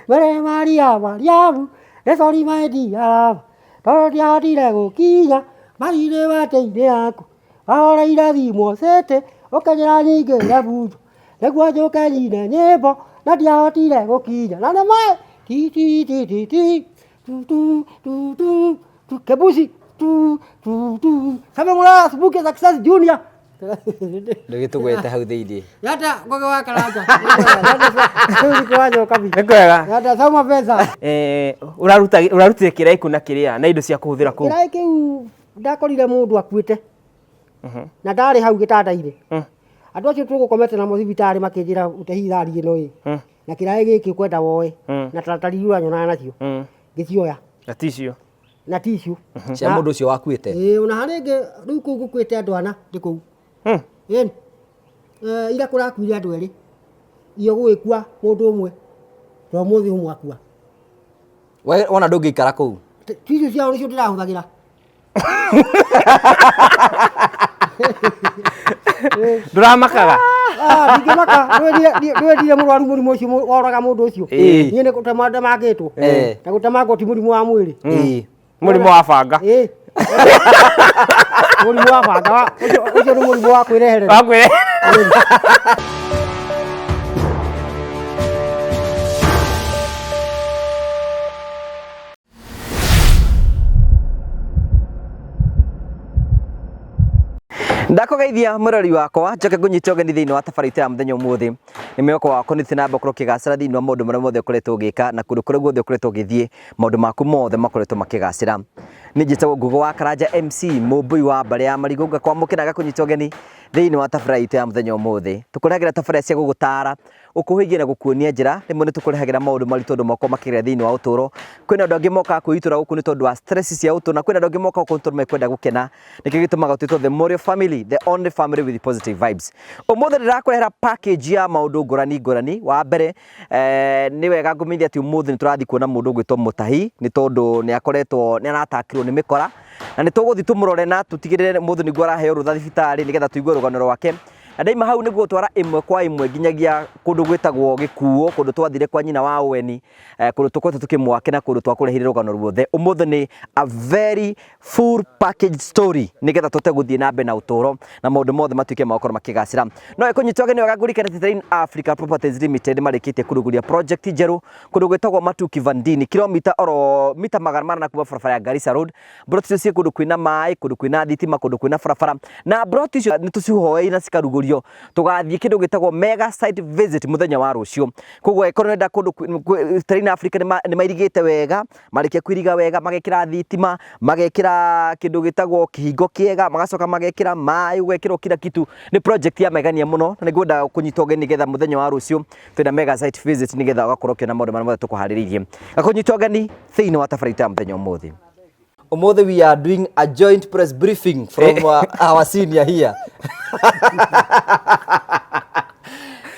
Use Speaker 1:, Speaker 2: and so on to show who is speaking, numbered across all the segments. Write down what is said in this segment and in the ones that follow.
Speaker 1: Mere Maria Mariamu nĩ sorry my dear love tondũ ndiahotire gũkinya mathirĩ matĩ-inĩ yaku wahoreire thimũ city ũkĩnjĩra nyingĩre bunjo nĩguo njũke nyine nyĩmbo na ndiahotire gũkinya na nĩ maĩ ti ti ti ti ti tu tu tu tu tu kebusi tu tu tu Samuel Muraya Subuke Success Junior.
Speaker 2: Ndũgĩtũgwete hau thĩinĩ.
Speaker 1: Yata ngoge wa karanja. Rĩu nĩ kwanyoka bi.
Speaker 3: Nĩ kwega.
Speaker 1: Yata sauma pesa.
Speaker 3: Eh, ũraruta ũrarutire kĩraĩ kũ na kĩrĩa na indo cia kũhũthĩra kũu.
Speaker 1: Kĩraĩ kĩu ndakorire mũndũ akuĩte na ndarĩ hau gĩtanda-inĩ. Andũ acio tũgũkomete namo thibitarĩ makĩnjĩra ũtehi thari ĩno ĩ na kĩraĩ gĩkĩ ũkwenda woe na taratari iria ũranyonaga nacio ngĩcioya
Speaker 3: Na tissue.
Speaker 1: Na tissue
Speaker 2: Cia mũndũ ũcio wakuĩte.
Speaker 1: Ĩĩ ona harĩ ĩngĩ rĩu kũu gũkuĩte andũ ana ndĩ kũu. Ĩni. Ira kũrakuire andũ erĩ. Iyo gũgĩkua mũndũ ũmwe na ũmũthĩ ũmwe akua.
Speaker 2: We wona ndũngĩikara kũu.
Speaker 1: Tissue ciao nĩcio ndĩrahũthagĩra.
Speaker 3: Ndũramakaga?
Speaker 1: Ah, ndingĩmaka ndwendire mũrwaru mũrimũ ũcio woraga mũndũ ũcio.
Speaker 2: Ĩĩ.
Speaker 1: Niĩ nĩ gũtema ndemangĩtwo.
Speaker 2: Ĩĩ.
Speaker 1: Na gũtemangwo ti mũrimũ wa mwĩrĩ.
Speaker 2: Ĩĩ.
Speaker 3: Mũrimũ wa banga.
Speaker 1: Ĩĩ. Mũrimũ wa banga ũcio nĩ mũrimũ wa kwĩreherera.
Speaker 3: Wa kwĩre.
Speaker 2: Ndakũgeithia mũrori wakwa njoke ngũnyite ũgeni thĩinĩ wa tabarĩra itũ ya mũthenya ũmũthĩ. Nĩ mwĩhoko wakwa nĩ na mbere ũkĩgacĩra thĩinĩ wa maũndũ marĩa mothe ũkoretwo ũgĩka na kũndũ kũrĩa guothe ũkoretwo ũgĩthiĩ maũndũ maku mothe makoretwo makĩgacĩra. Niĩ njĩtagwo Ngũgũ wa Karanja MC mũmbũi wa mbarĩ ya Marigũ ngakwamũkĩra ngakũnyita ũgeni thĩinĩ wa tabarĩra itũ ya mũthenya ũmũthĩ. Tũkũrehagĩra tabarĩra cia gũgũtara, gũkũhĩgia na gũkuonia njĩra. Rĩmwe nĩ tũkũrehagĩra maũndũ maritũ andũ makoragwo makĩgerera thĩinĩ wa ũtũũro. Kwĩna andũ angĩ mokaga kwĩitũra gũkũ nĩ tondũ wa stress cia ũtũũro na kwĩna andũ angĩ mokaga gũkũ nĩ tondũ mekwenda gũkena. Nĩkĩo gĩtũmaga twĩtwo The Morio Family, the only family with positive vibes. Ũmũthĩ ndĩrakũrehera package ya maũndũ ngũrani ngũrani. Wa mbere nĩ wega ngũmenyithie atĩ ũmũthĩ nĩ tũrathiĩ kuona mũndũ ũgwĩtwo Mũtahi nĩ tondũ nĩ akoretwo nĩ aratakirwo nĩ mĩkora na nĩ tũgũthiĩ tũmũrore na tũtigĩrĩre ũmũthĩ nĩguo araheo rũtha thibitarĩ nĩgetha tũigue rũgano rwake. Na ndaima hau nĩ gũgũtwara ĩmwe kwa ĩmwe nginyagia kũndũ gwĩtagwo Gĩkuũ, kũndũ twathire kwa nyina wa Owen, kũndũ tũkoretwo tũkĩmwake na kũndũ twakũreheire rũgano ruothe. Ũmũthĩ nĩ a very full package story nĩgetha tũhote gũthiĩ na mbere na ũtũũro na maũndũ mothe matuĩke ma gũkorwo makĩgacĩra. No ĩkũnyita ũgeni wega ngũririkane atĩ Terrain Africa Properties Limited marĩkĩtie kũrugũria project njerũ kũndũ gwĩtagwo Matu Kivandini, kilomita oro mita 800 kuma barabara ya Garissa Road. Mburoti icio ciĩ kũndũ kwĩna maĩ, kũndũ kwĩna thitima, kũndũ kwĩna barabara na mburoti icio nĩ tũcihoeire na cikarugũrio. Tũgathiĩ kĩndũ gĩtagwo mega site visit mũthenya wa rũciũ. Koguo angĩkorwo nĩ ũrenda kũndũ Terrain Africa nĩ mairigĩte wega, marĩkia kũiriga wega magekĩra thitima, magekĩra kĩndũ gĩtagwo kĩhingo kĩega, magacoka magekĩra maĩ, gũgekĩrwo kila kitu. Nĩ project ya magegania mũno na nĩ ngwenda kũnyita ũgeni nĩgetha mũthenya wa rũciũ twĩna mega site visit nĩgetha ũgakorwo ũkĩona maũndũ marĩa mothe tũkũharĩrĩirie. Ngakũnyita ũgeni thĩinĩ wa tabarĩra itũ ya mũthenya ũmũthĩ. Ũmũthĩ we are doing a joint press briefing from our senior here.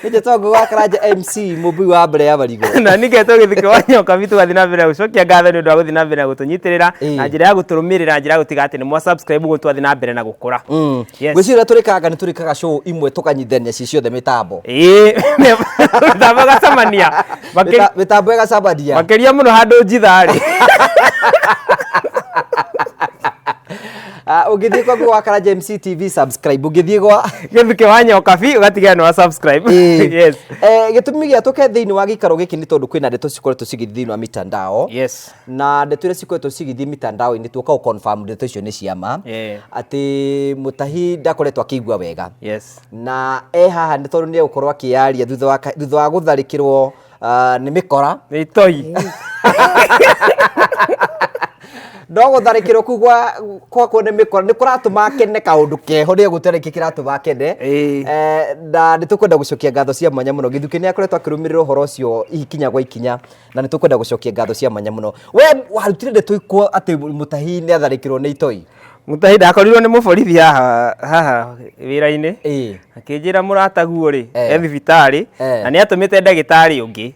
Speaker 2: Nĩ njĩtagwo Ngũgĩ wa Karanja MC mũmbui wa mbere ya marigũ.
Speaker 3: Na ningĩ tũgĩthiĩ kwa nyoka bitu tũgathiĩ na mbere na gũcokia ngatho nĩ ũndũ wa gũthiĩ na mbere na gũtũnyitĩrĩra na njĩra ya gũtũrũmĩrĩra na njĩra ya gũtiga atĩ nĩ mwa subscribe ũguo twathiĩ na mbere na gũkũra. Yes.
Speaker 2: Ngwĩciria tũrĩkanga nĩ tũrĩkaga show imwe tũkanyitithania ci ciothe mĩtambo.
Speaker 3: Ĩĩ, mĩtambo ĩgacemania.
Speaker 2: Mĩtambo ĩgacemania.
Speaker 3: Makĩria mũno handũ njitha-rĩ.
Speaker 2: Ah, ũngĩthiĩ kwa Ngũgĩ wa Karanja MC TV subscribe ũngĩthiĩ gwa
Speaker 3: Gĩthukĩ wa nyoka bi ũgatigĩrĩra nĩ wa subscribe.
Speaker 2: Ĩĩ.
Speaker 3: Yes.
Speaker 2: Eh, gĩtũmi gĩa tũke thĩinĩ wa gĩikaro gĩkĩ nĩ tondũ kwĩna ndeto cikoretwo cigĩthiĩ thĩinĩ wa mitandao
Speaker 3: Yes.
Speaker 2: Na ndeto iria cikoretwo cigĩthiĩ mitandao-inĩ tuoka gũ confirm ndeto icio nĩ cia ma. Atĩ Mũtahi ndakoretwo akĩigua wega. Na e haha nĩ tondũ nĩ egũkorwo akĩyaria thutha wa thutha wa gũtharĩkĩrwo nĩ mĩkora.
Speaker 3: Nĩ itoi.
Speaker 2: No gũtharĩkĩrwo kũu gwa gwakwo nĩ mĩkora nĩ kũratũma akene kaũndũ keho nĩ egũtwĩra nĩkĩ kĩratũma akene. Na nĩ tũkwenda gũcokia ngatho cia mwanya mũno. Gĩthukĩ nĩ akoretwo akĩrũmĩrĩra ũhoro ũcio ikinya gwa ikinya. Na nĩ tũkwenda gũcokia ngatho cia mwanya mũno. We warutire ndeto ikwo atĩ Mũtahi nĩ atharĩkĩrwo nĩ itoi?
Speaker 3: Mũtahi ndakorirwo nĩ mũborithi haha haha wĩra-inĩ. Akĩnjĩra mũrataguo rĩ, e thibitarĩ na nĩ atũmĩte ndagĩtarĩ ũngĩ.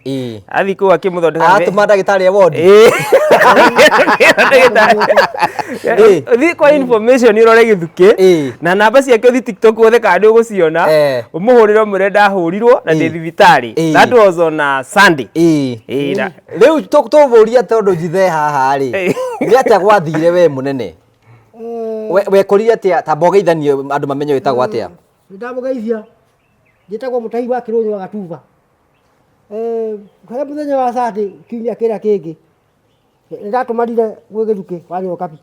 Speaker 3: Athiĩ kũu akĩmũthondeka.
Speaker 2: Atũma ndagĩtarĩ e wodi.
Speaker 3: Ĩĩ. Ũthiĩ kwa information ũrore gĩthukĩ na namba ciake ũthiĩ TikTok wothe kana nĩ ũgũciona. Ũmũhũrĩre ũmwĩre ndahũrirwo na ndĩ thibitarĩ. That was on a Sunday. Ĩĩ,
Speaker 2: Rĩu tũbũria tondũ njithe haha rĩ, nĩ atĩa gwathire we mũnene? Wekorire atĩa? Tamba ũgeithanie andũ mamenye wĩtagwo atĩa.
Speaker 1: Nĩndamũgeithia, njĩtagwo Mũtahi wa Kĩrũnyũ wa Gatuba. He mũthenya wa Sunday kiumia kĩrĩa kĩngĩ, nĩndatũmanire gwĩ Gĩthukĩ wa Nyokabi,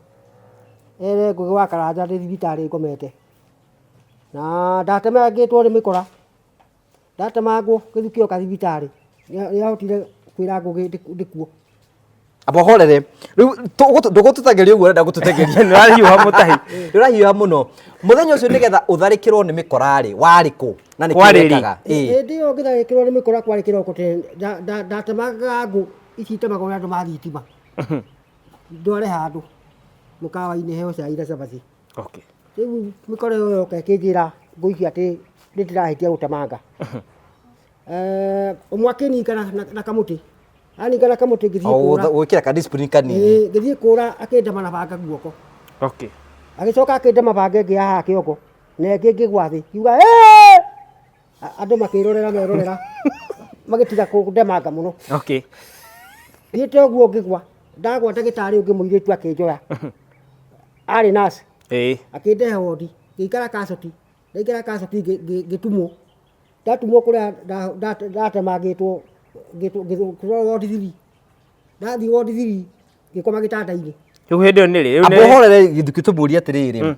Speaker 1: ere Ngũgĩ wa Karanja ndĩ thibitarĩ ngomete. Na ndatemangĩtwo nĩ mĩkora. Ndatemangwo gĩthukĩ oka thibitarĩ nĩahotire kwĩra Ngũgĩ ndĩkuo.
Speaker 2: Amba ũhorere. Rĩu ndũgũtũtengeria ũguo ũrenda gũtũtengeria.
Speaker 3: Nĩ ũrahiũha mũtahi.
Speaker 2: Nĩ ũrahiũha mũno. Mũthenya ũcio nĩgetha ũtharĩkĩrwo nĩ mĩkora rĩ, warĩ kũ? Na nĩkĩ
Speaker 3: Kwarĩ rĩ?
Speaker 2: wekaga? Ĩĩ.
Speaker 1: Hĩndĩ ĩyo ngĩtharĩkĩrwo nĩ mĩkora kwarĩ kĩroko tene, ndatemangaga ngũ ici itemagwo nĩ andũ ma thitima. Ndware handũ mũkawa-inĩ heo cai na cabaci.
Speaker 3: Okay.
Speaker 1: Rĩu mĩkora ĩyo yoka ĩkĩnjĩra ngũicio atĩ nĩ ndĩrahĩtia gũtemanga. Eh, ũmwe akĩninga na kamũtĩ. Aninga na kamũtĩ ngĩthiĩ
Speaker 2: O
Speaker 1: kũra.
Speaker 2: gwĩkĩra ka discipline kanini.
Speaker 1: Ĩĩ, ngĩthiĩ kũra akĩndema na banga guoko.
Speaker 3: Okay.
Speaker 1: Agĩcoka akĩndema banga ĩngĩ ya haha kĩongo na ĩngĩ ngĩgwa thĩ. Ngiuga "Ĩĩ!" Andũ makĩrorera merorera magĩtiga kũndemanga mũno.
Speaker 3: Okay.
Speaker 1: Thiĩte ũguo ngĩgwa, ndagwa ndagĩtarĩ ũngĩ mũirĩtu akĩnjoya. Arĩ nurse. Akĩndehe wondi, ngĩikara casualty, ndaikara casualty ngĩtumwo. Ndatumwo kũrĩa ndatemangĩtwo ngĩtwarwo ward three. Ndathiĩ ward three ngĩkoma gĩtanda-inĩ.
Speaker 3: Rĩu hĩndĩ ĩyo nĩ rĩ? Rĩu
Speaker 2: Amba
Speaker 3: nĩ rĩ?
Speaker 2: ũhorere gĩthukĩ tũmũrie atĩrĩrĩ,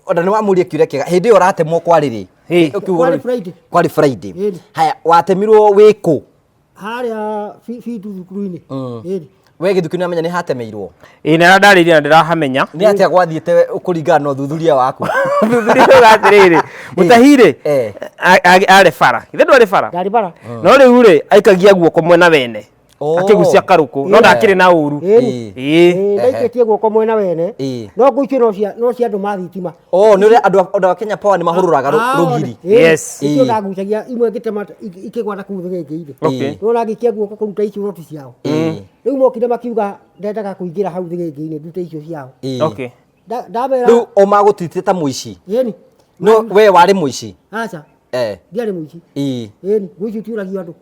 Speaker 2: ona nĩ wamũria kĩũria kĩega, hĩndĩ ĩyo ũratemwo kwarĩ rĩ? Ũkiuga
Speaker 1: Kwarĩ
Speaker 2: rĩ?
Speaker 1: Friday.
Speaker 2: Kwarĩ Friday.
Speaker 1: Ĩni.
Speaker 2: Haya, watemirwo wĩ kũ?
Speaker 1: Harĩa bindu thukuru-inĩ. Ĩni.
Speaker 2: We gĩthukĩ nĩ wamenya nĩ hatemeirwo?
Speaker 3: Ĩĩ nĩ ndarĩria na ndĩrahamenya.
Speaker 2: Nĩ atĩa gwathiĩte kũringana na ũthuthuria waku?
Speaker 3: Ũthuthuria uga atĩrĩrĩ, mũtahi rĩ, arĩ bara. Githĩ ndwarĩ bara?
Speaker 1: Ndarĩ bara.
Speaker 3: No rĩu rĩ, aikagia guoko mwena wene. Akĩgucia karũkũ, no ndakĩrĩ na ũru.
Speaker 1: Ĩĩ. Ĩĩ, ndaikĩtie guoko mwena wene. No ngũ icio no cia andũ ma thitima.
Speaker 2: Oh, nĩ ũrĩa andũ a Kenya Power nĩ mahũrũraga rũgiri.
Speaker 3: Yes.
Speaker 1: Icio ndagucagia imwe ngĩtema ikĩgwa na kũu thĩgĩngĩ-inĩ. Nĩwona ngĩikia guoko kũruta icio roti ciao. Rĩu mokire makiuga ndendaga kũingĩra hau thĩgĩngĩ-inĩ ndute icio ciao. Ndamera
Speaker 2: Rĩu o magũtuĩte ta mũici.
Speaker 1: Ĩni.
Speaker 2: No we warĩ mũici?
Speaker 1: Aca. Ndiarĩ mũici. Ĩni, mũici ũtiũragio andũ.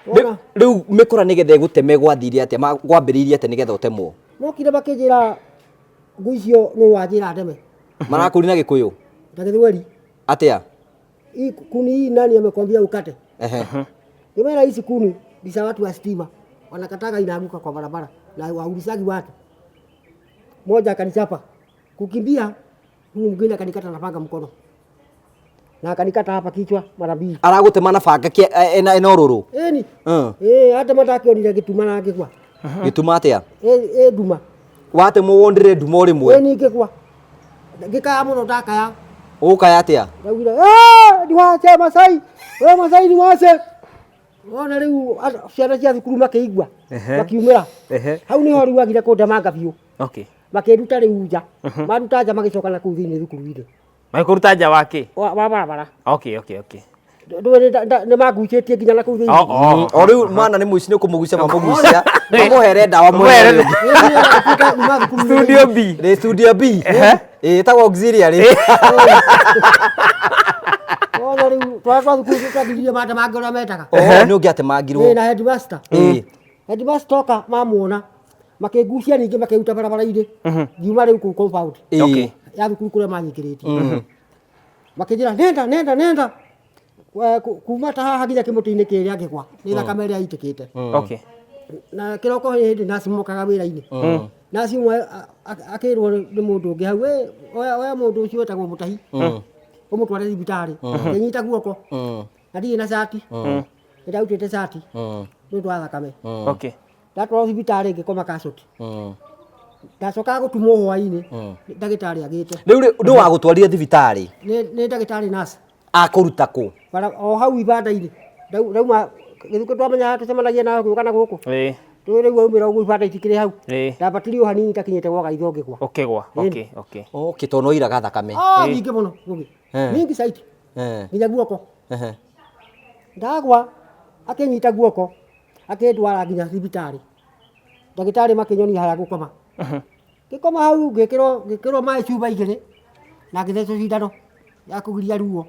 Speaker 2: Wona? Rĩu mĩkora nĩgetha ĩgũteme gwathire atĩa? Gwambĩrĩirie atĩa nĩgetha ũtemwo?
Speaker 1: Mokire makĩnjĩra ngũ icio nũ wanjĩra ndeme.
Speaker 2: Marakũria na Gĩkũyũ?
Speaker 1: Na Gĩthweri.
Speaker 2: Atĩa?
Speaker 1: Hii kuni hii nani amekwambia ukate? Ngĩmera hizi kuni ni za watu wa stima. Wanakataga inaanguka kwa barabara na waulizaji watu. Moja akanichapa. Kukimbia huyu mwingine akanikata na panga mkono. Na akanikata hapa kichwa mara mbili.
Speaker 2: Aragũtema na banga ena ũrũrũ?
Speaker 1: Ĩni. Ĩĩ, hata matakĩonire gĩtuma na ngĩgwa.
Speaker 2: Gĩtuma atĩa?
Speaker 1: Ĩ nduma.
Speaker 2: Watemwo wonire nduma o rĩmwe?
Speaker 1: Ĩni ngĩgwa. Ngĩkaya mũno ndakaya.
Speaker 2: Ũgũkaya atĩa?
Speaker 1: Ndaugire, "Eh, niwache Masai. We Masai niwache." Wona rĩu ciana cia thukuru makĩigua, makiumĩra. Hau nĩho rĩu agire kũndemanga biũ. Makĩnduta rĩu nja. Manduta nja magĩcoka na kũu thĩinĩ thukuru-inĩ.
Speaker 3: Magĩkũruta nja wa kĩ?
Speaker 1: Wa barabara. Ndũĩ nĩ mangucĩtie nginya na kũu thĩinĩ.
Speaker 2: O rĩu mwana nĩ mũici nĩ kũmũgucia mamũgucia, mamũhere ndawa mwene rĩu.
Speaker 3: Studio B.
Speaker 2: Rĩ studio B. Ĩĩ, ĩtagwo auxiliary.
Speaker 1: Wona rĩu twana twa thukuru twathirie mandemanga ũrĩa metaga.
Speaker 2: Oh, nĩ ũngĩatemangirwo.
Speaker 1: Ĩĩ, na headmaster. Headmaster oka mamuona makĩngucia ningĩ makĩruta barabara-inĩ ngiuma rĩu kũu compound ya thukuru kũrĩa manyingĩrĩtie. Makĩnjĩra nenda nenda nenda. Kuma ta haha nginya kĩmũtĩ-inĩ kĩrĩa ngĩgwa nĩ thakame ĩrĩa ĩitĩkĩte. Na kĩroko hĩndĩ nurse mokaga wĩra-inĩ. Nurse ũmwe akĩrwo nĩ mũndũ ũngĩ hau, "Wĩ, oya mũndũ ũcio wĩtagwo Mũtahi, ũmũtware thibitarĩ." Ngĩnyita guoko. Na ndirĩ na cati. Nĩndarutĩte cati nĩ ũndũ wa thakame. Ndatwarwo thibitarĩ ngĩkoma casualty. Ndacokaga gũtumwo hwainĩ, ndagĩtarĩ agĩte.
Speaker 2: Rĩu rĩ, nũ wagũtwarire thibitarĩ?
Speaker 1: Nĩ ndagĩtarĩ nurse.
Speaker 2: Akũruta kũ?
Speaker 1: Bara, o hau ibanda-inĩ. Ndauma, gĩthukũ twamenya tũcemanagia nawe gũka na gũkũ. Rĩu rĩu waumĩra ũguo ibanda itikĩrĩ hau.
Speaker 3: Ĩĩ.
Speaker 1: Ndambatire o hanini itakinyĩte gwa gaitho ngĩgwa.
Speaker 3: Ũkĩgwa.
Speaker 1: Ĩĩ.
Speaker 3: Okay, okay.
Speaker 2: Okay, tondũ no iraga thakame.
Speaker 1: Ah, nyingĩ mũno Ngũgĩ.
Speaker 2: Eh.
Speaker 1: Nyingĩ caiti.
Speaker 2: Eh.
Speaker 1: Nginya guoko.
Speaker 2: Ehe.
Speaker 1: Ndagwa akĩnyita guoko akĩndwara nginya thibitarĩ. Ndagĩtarĩ makĩnyonia harĩa ngũkoma. Ngĩkoma hau ngĩkĩrwo ngĩkĩrwo maĩ cuba igĩrĩ na ngĩthecwo cindano ya kũgiria ruo.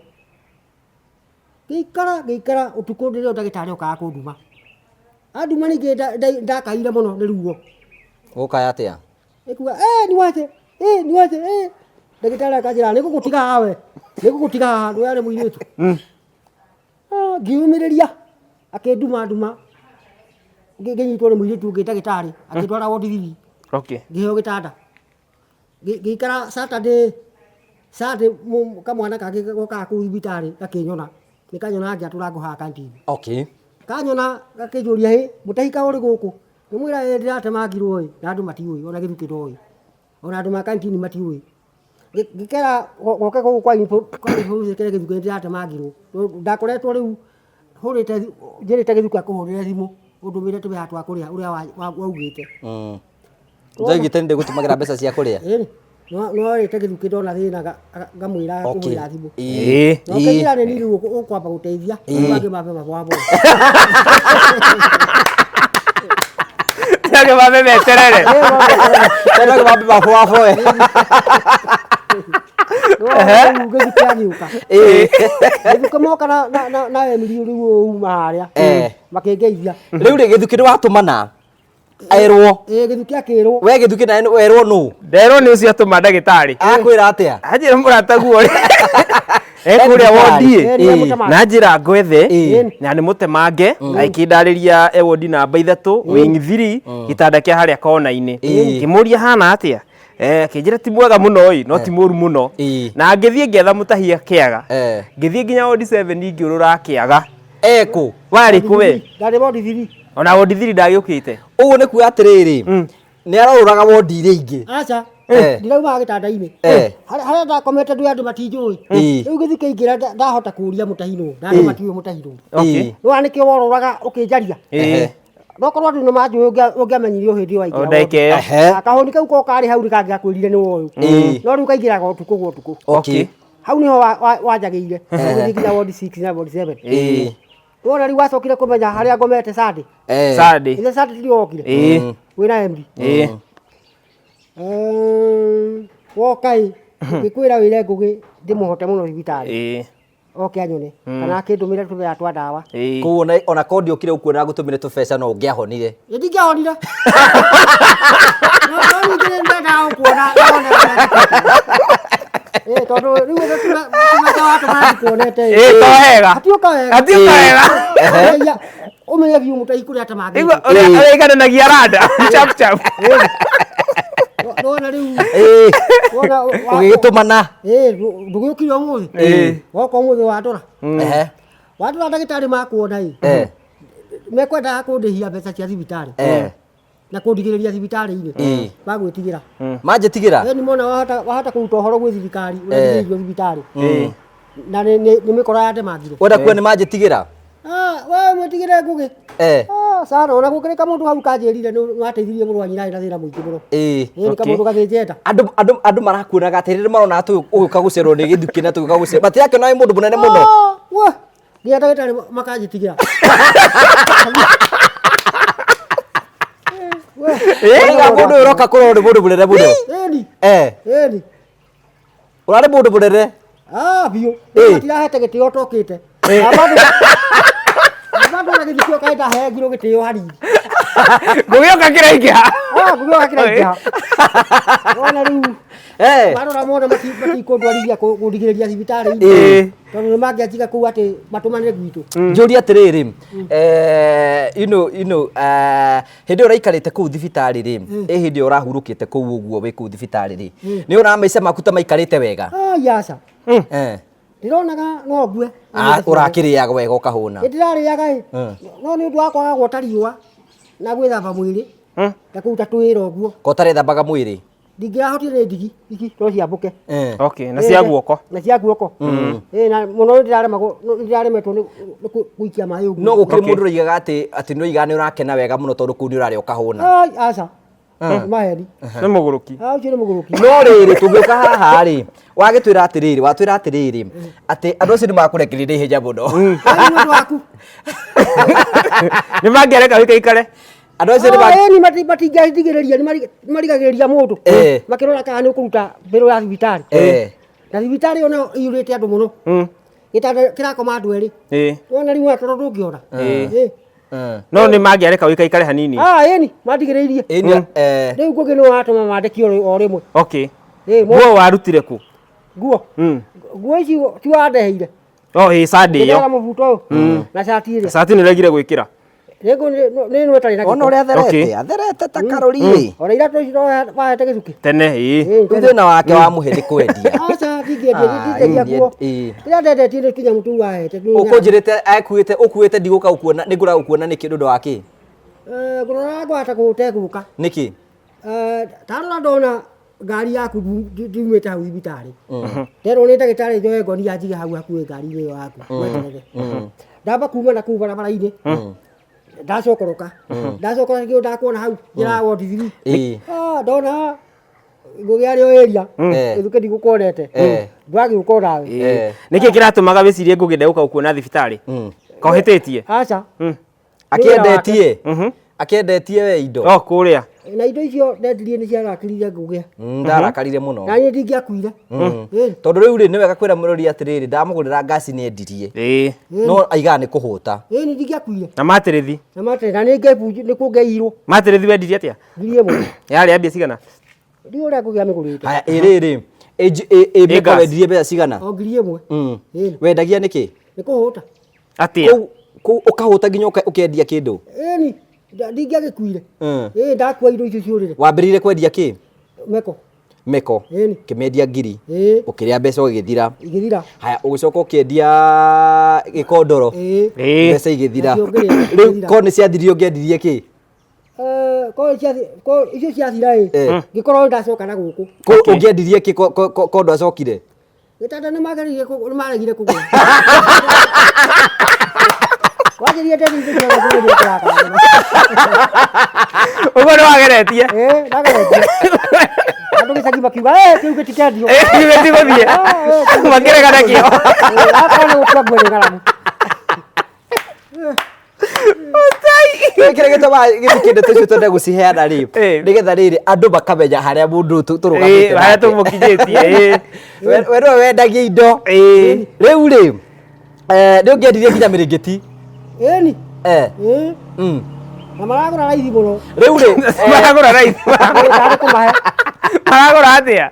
Speaker 1: Ngĩikara ngĩikara ũtukũ nĩrĩo ndagĩtarĩ okaga kũnduma. Anduma ningĩ ndakaire mũno nĩ ruo.
Speaker 2: Gũkaya atĩa?
Speaker 1: Ĩkuga eh niwache eh niwache eh. Ndagĩtarĩ akanjĩra nĩ ngũgũtiga haha we nĩ ngũgũtiga haha ndũĩ arĩ mũirĩtu. Ah, ngĩyũmĩrĩria akĩnduma nduma ngĩnyitwo nĩ mũirĩtu ũngĩ ndagĩtarĩ akĩndwara wodi thiri
Speaker 3: Okay.
Speaker 1: ngĩheo gĩtanda. Ngĩikara Saturday Saturday kamwana kangĩ gokaga kũu thibitarĩ gakĩnyona nĩ kanyona ngĩatũra ngũ haha kantini.
Speaker 2: Okay.
Speaker 1: Kanyona gakĩnjũria hĩ mũtahi kaĩ ũrĩ gũkũ? Ngĩmwĩra ĩ ndĩratemangirwo ĩ na andũ matiũĩ ona gĩthukĩ ndoĩ ona andũ ma kantini matiũĩ. Ngĩkera goke gũkũ kwa information kĩrĩa gĩthukĩ ndĩratemangirwo. Ndakoretwo rĩu hũrĩte njĩrĩte gĩthukĩ akũhũrĩre thimũ ũndũmĩre tũbeca twa kũrĩa ũrĩa waugĩte.
Speaker 2: Ndoigĩte nĩ ndĩgũtũmagĩra mbeca cia kũrĩa.
Speaker 1: Ĩni nĩworĩte gĩthukĩ ndona thĩna ngamwĩra akũhũrĩra thimũ.
Speaker 3: Ĩĩ.
Speaker 1: Na ũkĩnjĩra nĩ niĩ rĩu ũkwamba gũteithia andũ angĩ mambe maboaboe.
Speaker 3: Angĩ mambe meterere.
Speaker 2: Tena angĩ mambe maboaboe.
Speaker 1: Rĩu gĩthukĩ agĩũka. Gĩthukĩ moka na Emily rĩu uma harĩa makĩngeithia.
Speaker 2: Rĩu rĩ gĩthukĩ nĩ watũmana erwo.
Speaker 1: Ĩĩ gĩthukĩ akĩrwo.
Speaker 2: We gĩthukĩ nawe werwo nũ?
Speaker 3: Nderwo nĩ ũcio atũma ndagĩtarĩ.
Speaker 2: Akwĩra atĩa?
Speaker 3: Anjĩra mũrataguo rĩ. Ekũrĩa wondi ĩ. Na njĩra ngwethe na nĩ mũtemange agĩkĩndarĩria e wondi namba 3 wing 3 gĩtanda kĩa harĩa kona-inĩ. Ngĩmũria hana atĩa? Akĩnjĩra ti mwega mũno ĩ no ti mũru mũno. Na ngĩthiĩ ngĩetha mũtahi akĩaga. Ngĩthiĩ nginya wondi 7 ngĩũrũra akĩaga.
Speaker 2: Ekũ?
Speaker 3: Warĩ kũ we?
Speaker 1: Ndarĩ wondi 3.
Speaker 3: Ona wondi 3 ndagĩũkĩte.
Speaker 2: Ũguo nĩ kuga atĩrĩrĩ nĩ arorũraga wondi iria ingĩ.
Speaker 1: Aca. Ndiraumaga gĩtanda-inĩ. Harĩa ndakomete ndũĩ andũ matinjũĩ. Rĩu gĩthiĩ kĩingĩra ndahota kũria mũtahi nũ na andũ matiũĩ mũtahi nũ. Nĩwona nĩkĩo worũraga ũkĩnjaria. No korwo andũ nĩ manjũĩ ũngĩamenyire o hĩndĩ ĩyo waingĩra.
Speaker 3: O ndagĩka ĩyo.
Speaker 1: Kahũni kau ko karĩ hau nĩkangĩakwĩrire nĩ woyũ. No rĩu kaingĩraga ũtukũ gwa ũtukũ. Hau nĩho wanjagĩire. Ũgĩthiĩ nginya wodi 6 na wodi 7. Wona rĩu wacokire kũmenya harĩa ngomete Sunday.
Speaker 3: Sunday.
Speaker 1: Ithe Sunday tirio wokire. Wĩna MD. Woka ĩ ngĩkwĩra wĩre Ngũgĩ ndĩmũhote mũno thibitarĩ. Oke anyone kana akĩndũmĩre tũbeca twa ndawa.
Speaker 2: Koguo ona korwo ndiokire gũkuona ngũtũmĩre tũbeca no ũngĩahonire.
Speaker 1: Ĩ ndingĩahonire. No ningĩ nĩ ndendaga gũkuona. Tondũ rĩu tũbeca watũma ndikuonete ĩ.
Speaker 3: Ĩ to wega.
Speaker 1: Hatiũka wega.
Speaker 3: Hatiũka wega.
Speaker 1: Ũmenye biũ mũtahi kũrĩa atemangĩte.
Speaker 3: Igua ũrĩa ũraigananagia randa. Chap chap.
Speaker 1: Nĩwona rĩu.
Speaker 2: Ũgĩgĩtũmana.
Speaker 1: Ndũgĩũkire ũmũthĩ. Woka ũmũthĩ wandora. Wandora ndagĩtarĩ makuona ĩ. Mekwendaga kũndĩhia mbeca cia thibitarĩ. Na kũndigĩrĩria thibitarĩ-inĩ. Magwĩtigĩra.
Speaker 2: Manjĩtigĩra?
Speaker 1: Nĩ mona wahota kũruta ũhoro gwĩ thirikari ũrĩa thibitarĩ. Na nĩ mĩkora yatemangire.
Speaker 2: Wenda kuga nĩ manjĩtigĩra?
Speaker 1: We mwĩtigĩre Ngũgĩ. Sana ona gũkĩrĩ kamũndũ hau kanjĩrire nĩ wateithirie mũrũ wa nyina arĩ na thĩna mũingĩ mũno. Nĩ kamũndũ gathĩnjenda.
Speaker 2: Andũ marakuonaga atĩ rĩrĩa marona atĩ ũgĩũka gũcerwo nĩ gĩthukĩ na tũgĩũka gũcerwo matirakĩona wĩ mũndũ mũnene mũno.
Speaker 1: Nginya ndagĩtarĩ makanjĩtigĩra.
Speaker 2: Rĩu mũndũ ũyũ ũroka kũrorwo nĩ mũndũ mũnene mũno.
Speaker 1: Ĩni. Ĩni.
Speaker 2: Ũrarĩ mũndũ mũnene.
Speaker 1: Biũ. Matirahete gĩtĩo ũtokĩte. Bado na gĩthukio kaĩ ndahengirwo gĩtĩo hanini.
Speaker 3: Ngũgĩũka kĩraingĩha.
Speaker 1: Ngũgĩũka kĩraingĩha. Wona rĩu. Marora mona matikũndwarithia kũndigĩrĩria thibitarĩ-inĩ. Tondũ nĩ mangĩanjiga kũu atĩ matũmanĩre gwitũ.
Speaker 2: Njũrie atĩrĩrĩ, you know, hĩndĩ ĩyo ũraikarĩte kũu thibitarĩ rĩ, ĩ hĩndĩ ĩyo ũrahurũkĩte kũu ũguo wĩ kũu thibitarĩ rĩ, nĩ ũronaga maica maku ta maikarĩte wega?
Speaker 1: Aca. Ndĩronaga no ngue.
Speaker 2: Ũrakĩrĩaga wega ũkahũna?
Speaker 1: Ndĩrarĩaga ĩ. No nĩ ũndũ wa kwaga gwota riũa na gwĩthamba mwĩrĩ. Na kũruta tũwĩra ũguo.
Speaker 2: Ko ũtarethambaga mwĩrĩ?
Speaker 1: Ndingĩrahotire nĩ ndigi ici no ciambũke.
Speaker 3: Okay, na cia guoko.
Speaker 1: Na cia guoko. Ĩĩ, na mũno nĩndĩraremagwo, nĩndĩraremetwo nĩ gũikia maĩ ũguo.
Speaker 2: No gũkĩrĩ mũndũ ũroigaga atĩ atĩ nĩ ũroigaga nĩ ũrakena wega mũno tondũ kũu nĩ ũrarĩa ũkahũna.
Speaker 1: Ai, aca. Nĩ maheni.
Speaker 3: Nĩ mũgũrũki.
Speaker 1: Ah, ũcio nĩ mũgũrũki.
Speaker 2: No rĩrĩ tũngĩũka haha rĩ, wagĩtwĩra atĩrĩrĩ, watwĩra atĩrĩrĩ atĩ andũ acio nĩ makũrekereria ihenya mũno.
Speaker 1: Ai, nĩ ũndũ waku.
Speaker 3: Nĩ mangĩareka wĩikaikare.
Speaker 2: Andũ acio nĩ
Speaker 1: Ah, ĩni matingĩatigĩrĩria, nĩ marigagĩrĩria mũndũ. Makĩrora kana nĩ ũkũruta mbĩrũ ya thibitarĩ. Na thibitarĩ ĩyo nayo ĩiyũrĩte andũ mũno. Gĩtanda kĩrakoma andũ erĩ. Wona rĩu ona toro ndũngĩona.
Speaker 3: No nĩ mangĩareka wĩikaikare hanini.
Speaker 1: Ah, ĩni mandigĩrĩirie.
Speaker 2: Ĩni eh.
Speaker 1: Rĩu ngũgĩ nĩwe watũma mandĩkio o rĩmwe.
Speaker 3: Okay.
Speaker 1: Ĩ,
Speaker 3: Nguo warutire kũ?
Speaker 1: Nguo. Nguo ici ti wandeheire.
Speaker 3: Oh, ĩ Sunday ĩyo.
Speaker 1: Ndĩrera mũbuto ũyũ na cati ĩrĩa.
Speaker 3: Cati nĩ ũregire gwĩkĩra.
Speaker 1: Rĩngũ nĩ ĩno ĩtarĩ na
Speaker 2: Ona
Speaker 1: gĩko.
Speaker 2: ũrĩa atherete,
Speaker 3: Okay.
Speaker 2: atherete ta karũri ĩ.
Speaker 1: Ona iratũ ici wahete gĩcukĩ.
Speaker 3: Tene ĩ.
Speaker 1: Ĩ,
Speaker 2: Rĩu thĩna wake wamũhe nĩ kwendia.
Speaker 1: Aca ndingĩendia,
Speaker 2: Ah,
Speaker 1: ndingĩendia
Speaker 2: ĩ,
Speaker 1: nguo.
Speaker 2: ĩ.
Speaker 1: Kĩrĩa ndendetie nĩ tũnyamũ tũu wahete.
Speaker 2: Ũkũnjĩrĩte akuĩte ũkuĩte ndigũka gũkuona nĩngũra gũkuona nĩkĩ nĩ ũndũ wa kĩ?
Speaker 1: Ngũrora ngwata gũtegũka.
Speaker 2: Nĩkĩ?
Speaker 1: Ndarora ndona ngari yaku ndiumĩte hau thibitarĩ. Nderwo nĩ ndagĩtarĩ njoe ngonia njige hau hakuhĩ ngari-inĩ ĩyo yaku weterere. Ndamba kuma na kũu barabara-inĩ ndacokoroka, ndacokoroka nĩkĩo ndakuona hau njĩra ya ward 3. Ah, ndona ngũgĩ arĩ o area gĩthukĩ ndigũkuonete, ndwagĩũka onawe.
Speaker 3: Nĩkĩ kĩratũmaga wĩcirie Ngũgĩ ndegũka gũkuona thibitarĩ? Kohĩtĩtie?
Speaker 1: Aca.
Speaker 2: Akĩendetie? Akĩendetie we indo?
Speaker 3: Oh, kũrĩa.
Speaker 1: Na indo icio ndendirie nĩ ciarakirire Ngũgĩ.
Speaker 2: Ndarakarire mũno.
Speaker 1: Na niĩ ndingĩakuire.
Speaker 2: Tondũ rĩu rĩ nĩ wega kwĩra mũrori atĩrĩrĩ, ndamũgũrĩra ngasi nĩ endirie. No aigaga nĩ kũhũta.
Speaker 1: Ĩĩ nĩ ndingĩakuire.
Speaker 3: Na matĩrĩthi.
Speaker 1: Na matĩrĩthi, na nĩ kũngeirwo.
Speaker 3: Matĩrĩthi wendirie atĩa?
Speaker 1: 1000.
Speaker 3: Yarĩ ya mbia cigana?
Speaker 1: Ndiũĩ ũrĩa Ngũgĩ amĩgũrĩte.
Speaker 2: Haya, ĩ rĩrĩ, ĩ mĩko
Speaker 3: gas.
Speaker 2: wendirie mbeca cigana?
Speaker 1: O 1000. Ĩĩ.
Speaker 2: Wendagia nĩkĩ?
Speaker 1: Nĩ kũhũta.
Speaker 3: Atĩa?
Speaker 2: Kũu ũkahũta nginya ũkendia kĩndũ?
Speaker 1: Ĩni, ndingĩagĩkuire. Ĩĩ, ndakua indo icio ciũrĩre.
Speaker 2: Wambĩrĩirie kwendia kĩ?
Speaker 1: Meko.
Speaker 2: Meko.
Speaker 1: Ĩni.
Speaker 2: Ũkĩmĩendia ngiri.
Speaker 1: Ĩĩ.
Speaker 2: Ũkĩrĩa mbeca ũgĩthira.
Speaker 1: Igĩthira.
Speaker 2: Haya, ũgĩcoka ũkĩendia gĩkondoro.
Speaker 1: Ĩĩ.
Speaker 2: Mbeca igĩthira.
Speaker 1: Nacio ngĩrĩa,
Speaker 2: Rĩu
Speaker 1: igĩthira.
Speaker 2: ko nĩ ciathirire ũngĩendirie kĩ?
Speaker 1: Ko ko icio ciathira ĩ, ngĩkorwo ndacoka na gũkũ.
Speaker 2: Ko ũngĩendirie kĩ ko ndwacokire?
Speaker 1: Gĩtanda nĩ mageririe nĩ maregire kũgũra. Wanjĩrire ndethi indo cia gũkũ nĩ kũrakara mũno.
Speaker 3: Ũguo nĩ wageretie?
Speaker 1: Ĩĩ, ndageretie. Andũ gĩcagi makiuga, kĩu gĩtikendio.
Speaker 3: Kĩu gĩtigũthiĩ. Makĩrega nakĩo.
Speaker 1: Ĩĩ, akorwo nĩ gũkua nguo nĩ ng'aragu.
Speaker 2: Kĩrĩa gĩtũmaga gĩthukĩ ndeto icio twende gũciheana rĩ, nĩgetha rĩrĩ andũ makamenya harĩa mũndũ tũrũgamĩte
Speaker 3: Harĩa
Speaker 2: nake.
Speaker 3: tũmũkinyĩtie, ĩĩ.
Speaker 2: We nĩwe wendagia indo. Rĩu rĩ, nĩ ũngĩendirie nginya mĩrĩngĩti.
Speaker 1: Ĩni. Ĩĩ. Na maragũra raithi mũno.
Speaker 2: Rĩu rĩ,
Speaker 3: Maragũra raithi.
Speaker 1: Ndarĩ kũmahe.
Speaker 3: Maragũra atĩa?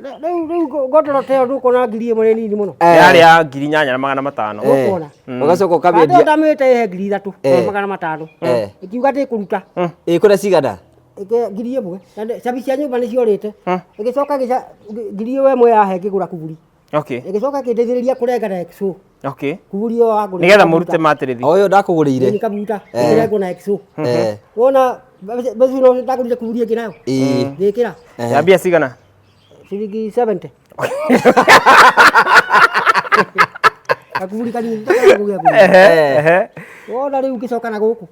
Speaker 1: Rĩu rĩu ngondoro ta ĩyo ndũkuona 1000 nĩ nini mũno.
Speaker 3: Yarĩ ya 8500.
Speaker 1: Ũkuona.
Speaker 2: Ũgacoka
Speaker 1: Ũkamĩendia.
Speaker 2: ũkamĩendia.
Speaker 1: Ndamĩte ĩhe 3500. Ĩkiuga ndĩkũruta.
Speaker 2: Ĩkũrĩa cigana?
Speaker 1: 1000. Na cabi cia nyũmba nĩ ciorĩte. Ĩgĩcoka ngiri ĩyo ĩmwe yahe ngĩgũra kuburi. Ĩgĩcoka ĩkĩndeithĩrĩria kũrenga na XO. Kuburi ĩyo wangũrĩire.
Speaker 3: Nĩgetha mũrute matĩrĩthi.
Speaker 2: O ĩyo ndakũgũrĩire.
Speaker 1: Nĩ kabuta. Ĩkĩrengwo na XO. Wona mbeca ĩno ndagũrire kuburi ĩngĩ nayo. Ngĩkĩra.
Speaker 3: Ya mbia cigana?
Speaker 1: Ciringi 70. Gakuburi kanini ndakagũrire ngũrĩire. Wona rĩu ngĩcoka na gũkũ.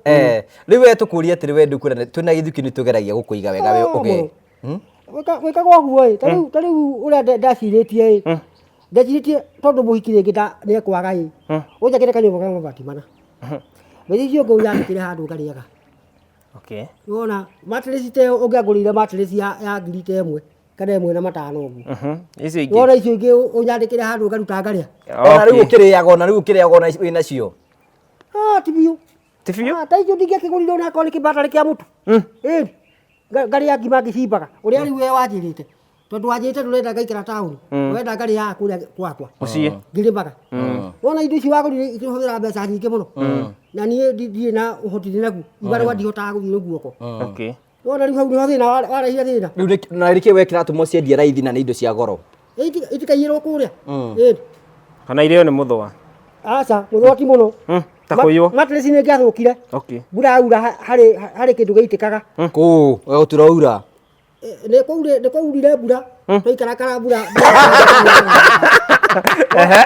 Speaker 2: Rĩu we tũkũrie atĩrĩ we ndũkwĩra twĩna gĩthuki nĩ tũgeragia gũkũiga wega we ũgĩ.
Speaker 1: Wĩkaga ũguo ĩ, ta rĩu ũrĩa ndacirĩtie ĩ. Ndecirĩtie tondũ mũhiki rĩngĩ nĩ ekwaga ĩ. Ũnjakĩre kanyũmba ka mabati mana. Mbeca icio ũngĩ ũnyandĩkĩre handũ ngarĩaga. Wona mattress ta ĩyo ũngĩangũrĩire mattress ya ngiri ta ĩmwe kana ĩmwe na matano ũguo.
Speaker 3: Icio ingĩ.
Speaker 1: Wona icio ingĩ ũnyandĩkĩre handũ ngaruta ngarĩa.
Speaker 2: Ona rĩu ũkĩrĩaga, ona rĩu ũkĩrĩaga ona wĩna cio.
Speaker 1: Ah, ti biũ.
Speaker 3: Ti biũ?
Speaker 1: Ah, ta icio ndingĩakĩgũrire ona akorwo nĩ kĩbatari kĩa mũtu. Ĩĩ. Ngarĩa ngima ngĩcimbaga. Ũrĩa rĩu we wanjĩrĩte. Tondũ wanjĩrĩte ndũrenda ngaikara taũni. Ũrenda ngarĩaga kũrĩa gwakwa.
Speaker 3: Mũciĩ.
Speaker 1: Ngĩrĩmaga. Wona indo ici wagũrire ikĩhũthĩra mbeca nyingĩ mũno. Na niĩ ndirĩ na ũhoti ndĩ naguo. Ibarũa ndihotaga gũthiĩ na guoko. Wona rĩu hau nĩho thĩna warehire thĩna.
Speaker 2: Rĩu na nĩkĩ we kĩratũma ũciendie raithi na nĩ indo cia goro?
Speaker 1: Itikaiyĩrwo kũrĩa. Ĩĩ.
Speaker 3: Kana irĩo nĩ mũthũa.
Speaker 1: Aca, mũthũa ti mũno.
Speaker 3: Ta kũiywo.
Speaker 1: Mattress nĩ ĩngĩathũkire. Mbura yaura harĩ kĩndũ gĩitĩkaga.
Speaker 2: Kũũ, gũturaura.
Speaker 1: Nĩ kwaurire nĩ kwaurire mbura twaikarakara mbura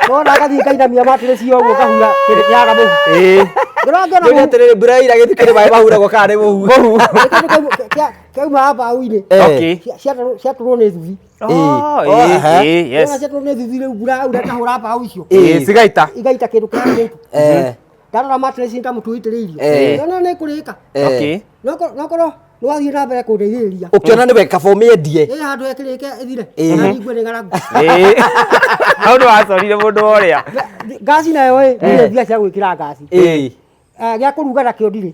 Speaker 1: wona ngathiĩ ngainamia mattress ũguo ngahura kĩndũ kĩhaga mũhu.
Speaker 3: Ĩĩ.
Speaker 1: Ngĩrora ngĩona
Speaker 2: Nĩ
Speaker 1: mũhu
Speaker 2: atĩrĩrĩ mbura yaira gĩthukĩ nĩ maĩ mahuragwo kana nĩ mũhu?
Speaker 3: Mũhu.
Speaker 1: Kĩndũ kĩauma mbaũ-inĩ.
Speaker 3: Okay.
Speaker 1: Ciatũrwo nĩ thuthi.
Speaker 3: Oh,
Speaker 2: Oh,
Speaker 3: ĩĩ,
Speaker 2: ehe.
Speaker 3: ĩĩ, yes.
Speaker 1: Wona ciatũrwo nĩ thuthi rĩu mbura yaura ĩkahũra mbaũ icio.
Speaker 3: Ĩĩ, cigaita.
Speaker 1: Igaita kĩndũ kĩhaga mũtu. Ndarora mattress nĩ ta mũtu ũitĩrĩirio. Ngĩona nĩ kũrĩka.
Speaker 3: Okay.
Speaker 1: No korwo nĩ wathiĩ na mbere kũndeithĩrĩria.
Speaker 2: Ũkĩona nĩ wega kaba ũmĩendie.
Speaker 1: Ĩ handũ ĩkĩrĩke ĩthire. Na njigue nĩ ng'aragu.
Speaker 3: Ĩĩ. Hau nĩ wacorire mũndũ ũrĩa.
Speaker 1: Ngaci nayo ĩ, ndirĩ mbia cia gwĩkĩra ngaci. Gĩa kũruga nakĩo ndirĩ.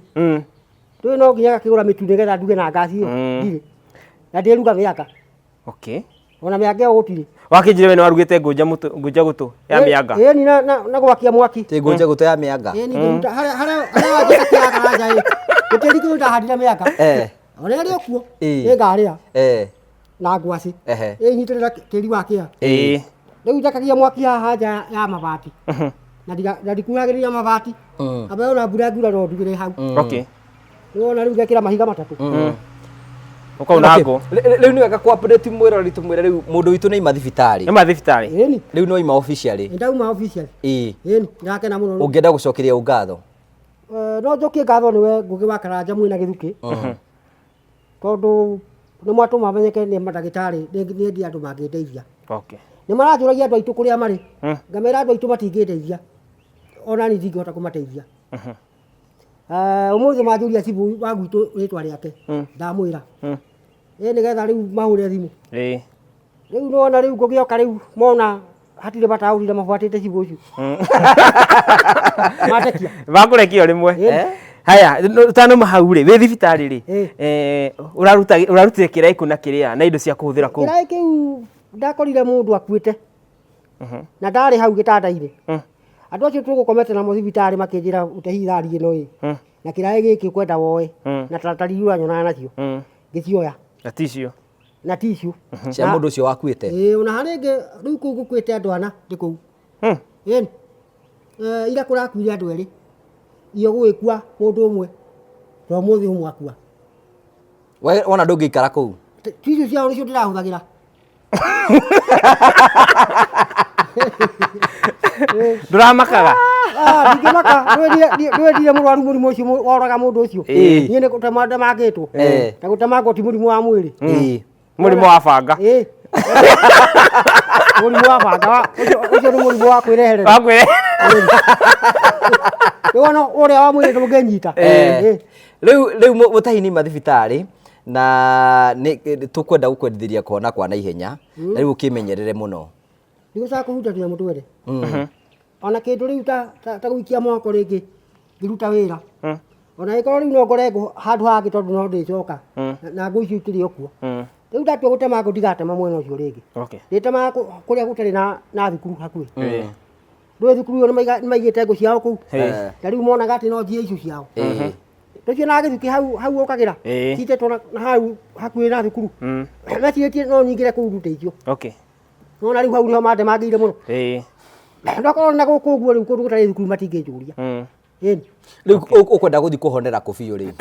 Speaker 1: Rĩu no nginya ngakĩgũra mĩtu nĩgetha nduge na ngaci ĩyo. Ndirĩ. Na ndĩruga mĩanga.
Speaker 3: Okay.
Speaker 1: Ona mĩanga ĩyo gũtirĩ.
Speaker 3: Wakĩnjĩra we nĩ warugĩte ngũnja mũtũ ngũnja gũtũ ya mĩanga.
Speaker 1: Ĩni na gwakia mwaki.
Speaker 2: Ti ngũnja gũtũ ya mĩanga.
Speaker 1: Ĩni ngĩruta harĩa harĩa harĩa wanjĩka kĩraga nja ĩ. Gĩtĩri kĩu ndahandire mĩanga. Ona ĩrĩ o kuo. Nĩngarĩa na ngwacĩ. Ĩnyitĩrĩra tĩri wa kĩa.
Speaker 3: Ĩĩ.
Speaker 1: Rĩu njakagia mwaki haha nja ya mabati. Na ndikuhagĩrĩria mabati. Amba ona mbura ĩngiura no ndugĩre hau.
Speaker 3: Okay.
Speaker 1: Nĩwona rĩu ngekĩra mahiga matatũ.
Speaker 3: Ũkauna ngũ.
Speaker 2: Rĩu nĩ wega kũ update mwĩrori tũmwĩre rĩu mũndũ witũ nĩ aima thibitarĩ.
Speaker 3: Nĩ ma thibitarĩ.
Speaker 1: Ĩni.
Speaker 2: Rĩu no aima officially.
Speaker 1: Nĩndauma officially.
Speaker 2: Ĩĩ.
Speaker 1: Ĩni, ndĩrakena mũno.
Speaker 2: Ũngĩenda gũcokeria ũ ngatho?
Speaker 1: No njokie ngatho nĩwe Ngũgĩ wa Karanja mwĩna Gĩthukĩ. Tondũ nĩ mwatũma menyeke nĩ mandagĩtarĩ nĩ ndi andũ mangĩndeithia.
Speaker 3: Okay.
Speaker 1: Nĩ maranjũragia andũ aitũ kũrĩa marĩ. Ngamera andũ aitũ matingĩndeithia. Ona niĩ ndingĩhota kũmateithia. Ũmũthĩ manjũria cibũ wa gwitũ rĩtwa rĩake. Ndamwĩra. Ĩ nĩgetha rĩu mahũre thimũ.
Speaker 3: Ĩĩ.
Speaker 1: Rĩu nĩwona rĩu ngũgĩoka rĩu mona hatirĩ bata ũrire mabuatĩte cibũ ũcio. Matekia.
Speaker 3: Makũrekia o rĩmwe. Haya, ũtanauma hau rĩ, wĩ thibitarĩ rĩ, ũraruta ũrarutire kĩraĩ kũ na kĩrĩa na indo cia kũhũthĩra kũu?
Speaker 1: Kĩraĩ kĩu ndakorire mũndũ akuĩte. Na ndarĩ hau gĩtanda-inĩ. Andũ acio tũgũkomete namo thibitarĩ makĩnjĩra ũtehi thari ĩno ĩ. Na kĩraĩ gĩkĩ ũkwenda woe. Na taratari ũranyonaga nacio. Ngĩcioya.
Speaker 3: Na tissue.
Speaker 1: Na tissue.
Speaker 2: Cia mũndũ ũcio wakuĩte.
Speaker 1: Ĩĩ ona harĩ ĩngĩ rĩu kũu gũkuĩte andũ ana ndĩ kũu. Ĩni. Ira kũrakuire andũ erĩ. Iyo gũgĩkua mũndũ ũmwe. Na ũmũthĩ ũmwe akua.
Speaker 2: We wona ndũngĩikara kũu.
Speaker 1: Tissue ciao nĩcio ndĩrahũthagĩra.
Speaker 3: Ndũramakaga?
Speaker 1: Ndingĩmaka, ndwendire mũrwaru mũrimũ ũcio woraga mũndũ ũcio. Niĩ nĩ gũtema ndemangĩtwo. Na gũtemangwo ti mũrimũ wa mwĩrĩ.
Speaker 3: Mũrimũ wa banga.
Speaker 1: Ĩĩ. Mũrimũ wa banga ũcio nĩ mũrimũ wa kwĩreherera.
Speaker 3: Wa kwĩre.
Speaker 1: Nĩwona ũrĩa wa mwĩrĩ ndũngĩnyita.
Speaker 2: Rĩu rĩu mũtahi nĩ ima thibitarĩ na nĩ tũkwenda gũkwendithĩria kuona kwa naihenya na rĩu ũkĩmenyerere mũno.
Speaker 1: Ndigũcoka kũhuta tũnyamũ twothe. Ona kĩndũ rĩu ta gũikia moko rĩngĩ ngĩruta wĩra. Ona ĩkorwo rĩu no ngore ngũ handũ hangĩ tondũ no ndĩcoka. Na ngũ icio ikĩrĩ o kuo. Rĩu ndatua gũtema ngũ ndigatema mwena ũcio rĩngĩ.
Speaker 3: Okay.
Speaker 1: Ndĩtemaga kũrĩa gũtarĩ na thukuru hakuhĩ. Ndũĩ thukuru ĩyo nĩ maigĩte ngũ ciao kũu. Na rĩu monaga atĩ no njiye icio ciao. Tũcio na gĩthukĩ hau hau ũkagĩra. Citetwo na hau hakuhĩ na thukuru. Mecirĩtie no nyingĩre kũu ndute icio.
Speaker 3: Okay.
Speaker 1: Nĩwona rĩu hau nĩho mandemangĩire mũno. Ndakorwo na gũkũ ũguo rĩu kũndũ gũtarĩ thukuru matingĩnjũria. Ĩni.
Speaker 2: Rĩu ũkwenda gũthiĩ kũhonera kũ biũ rĩu?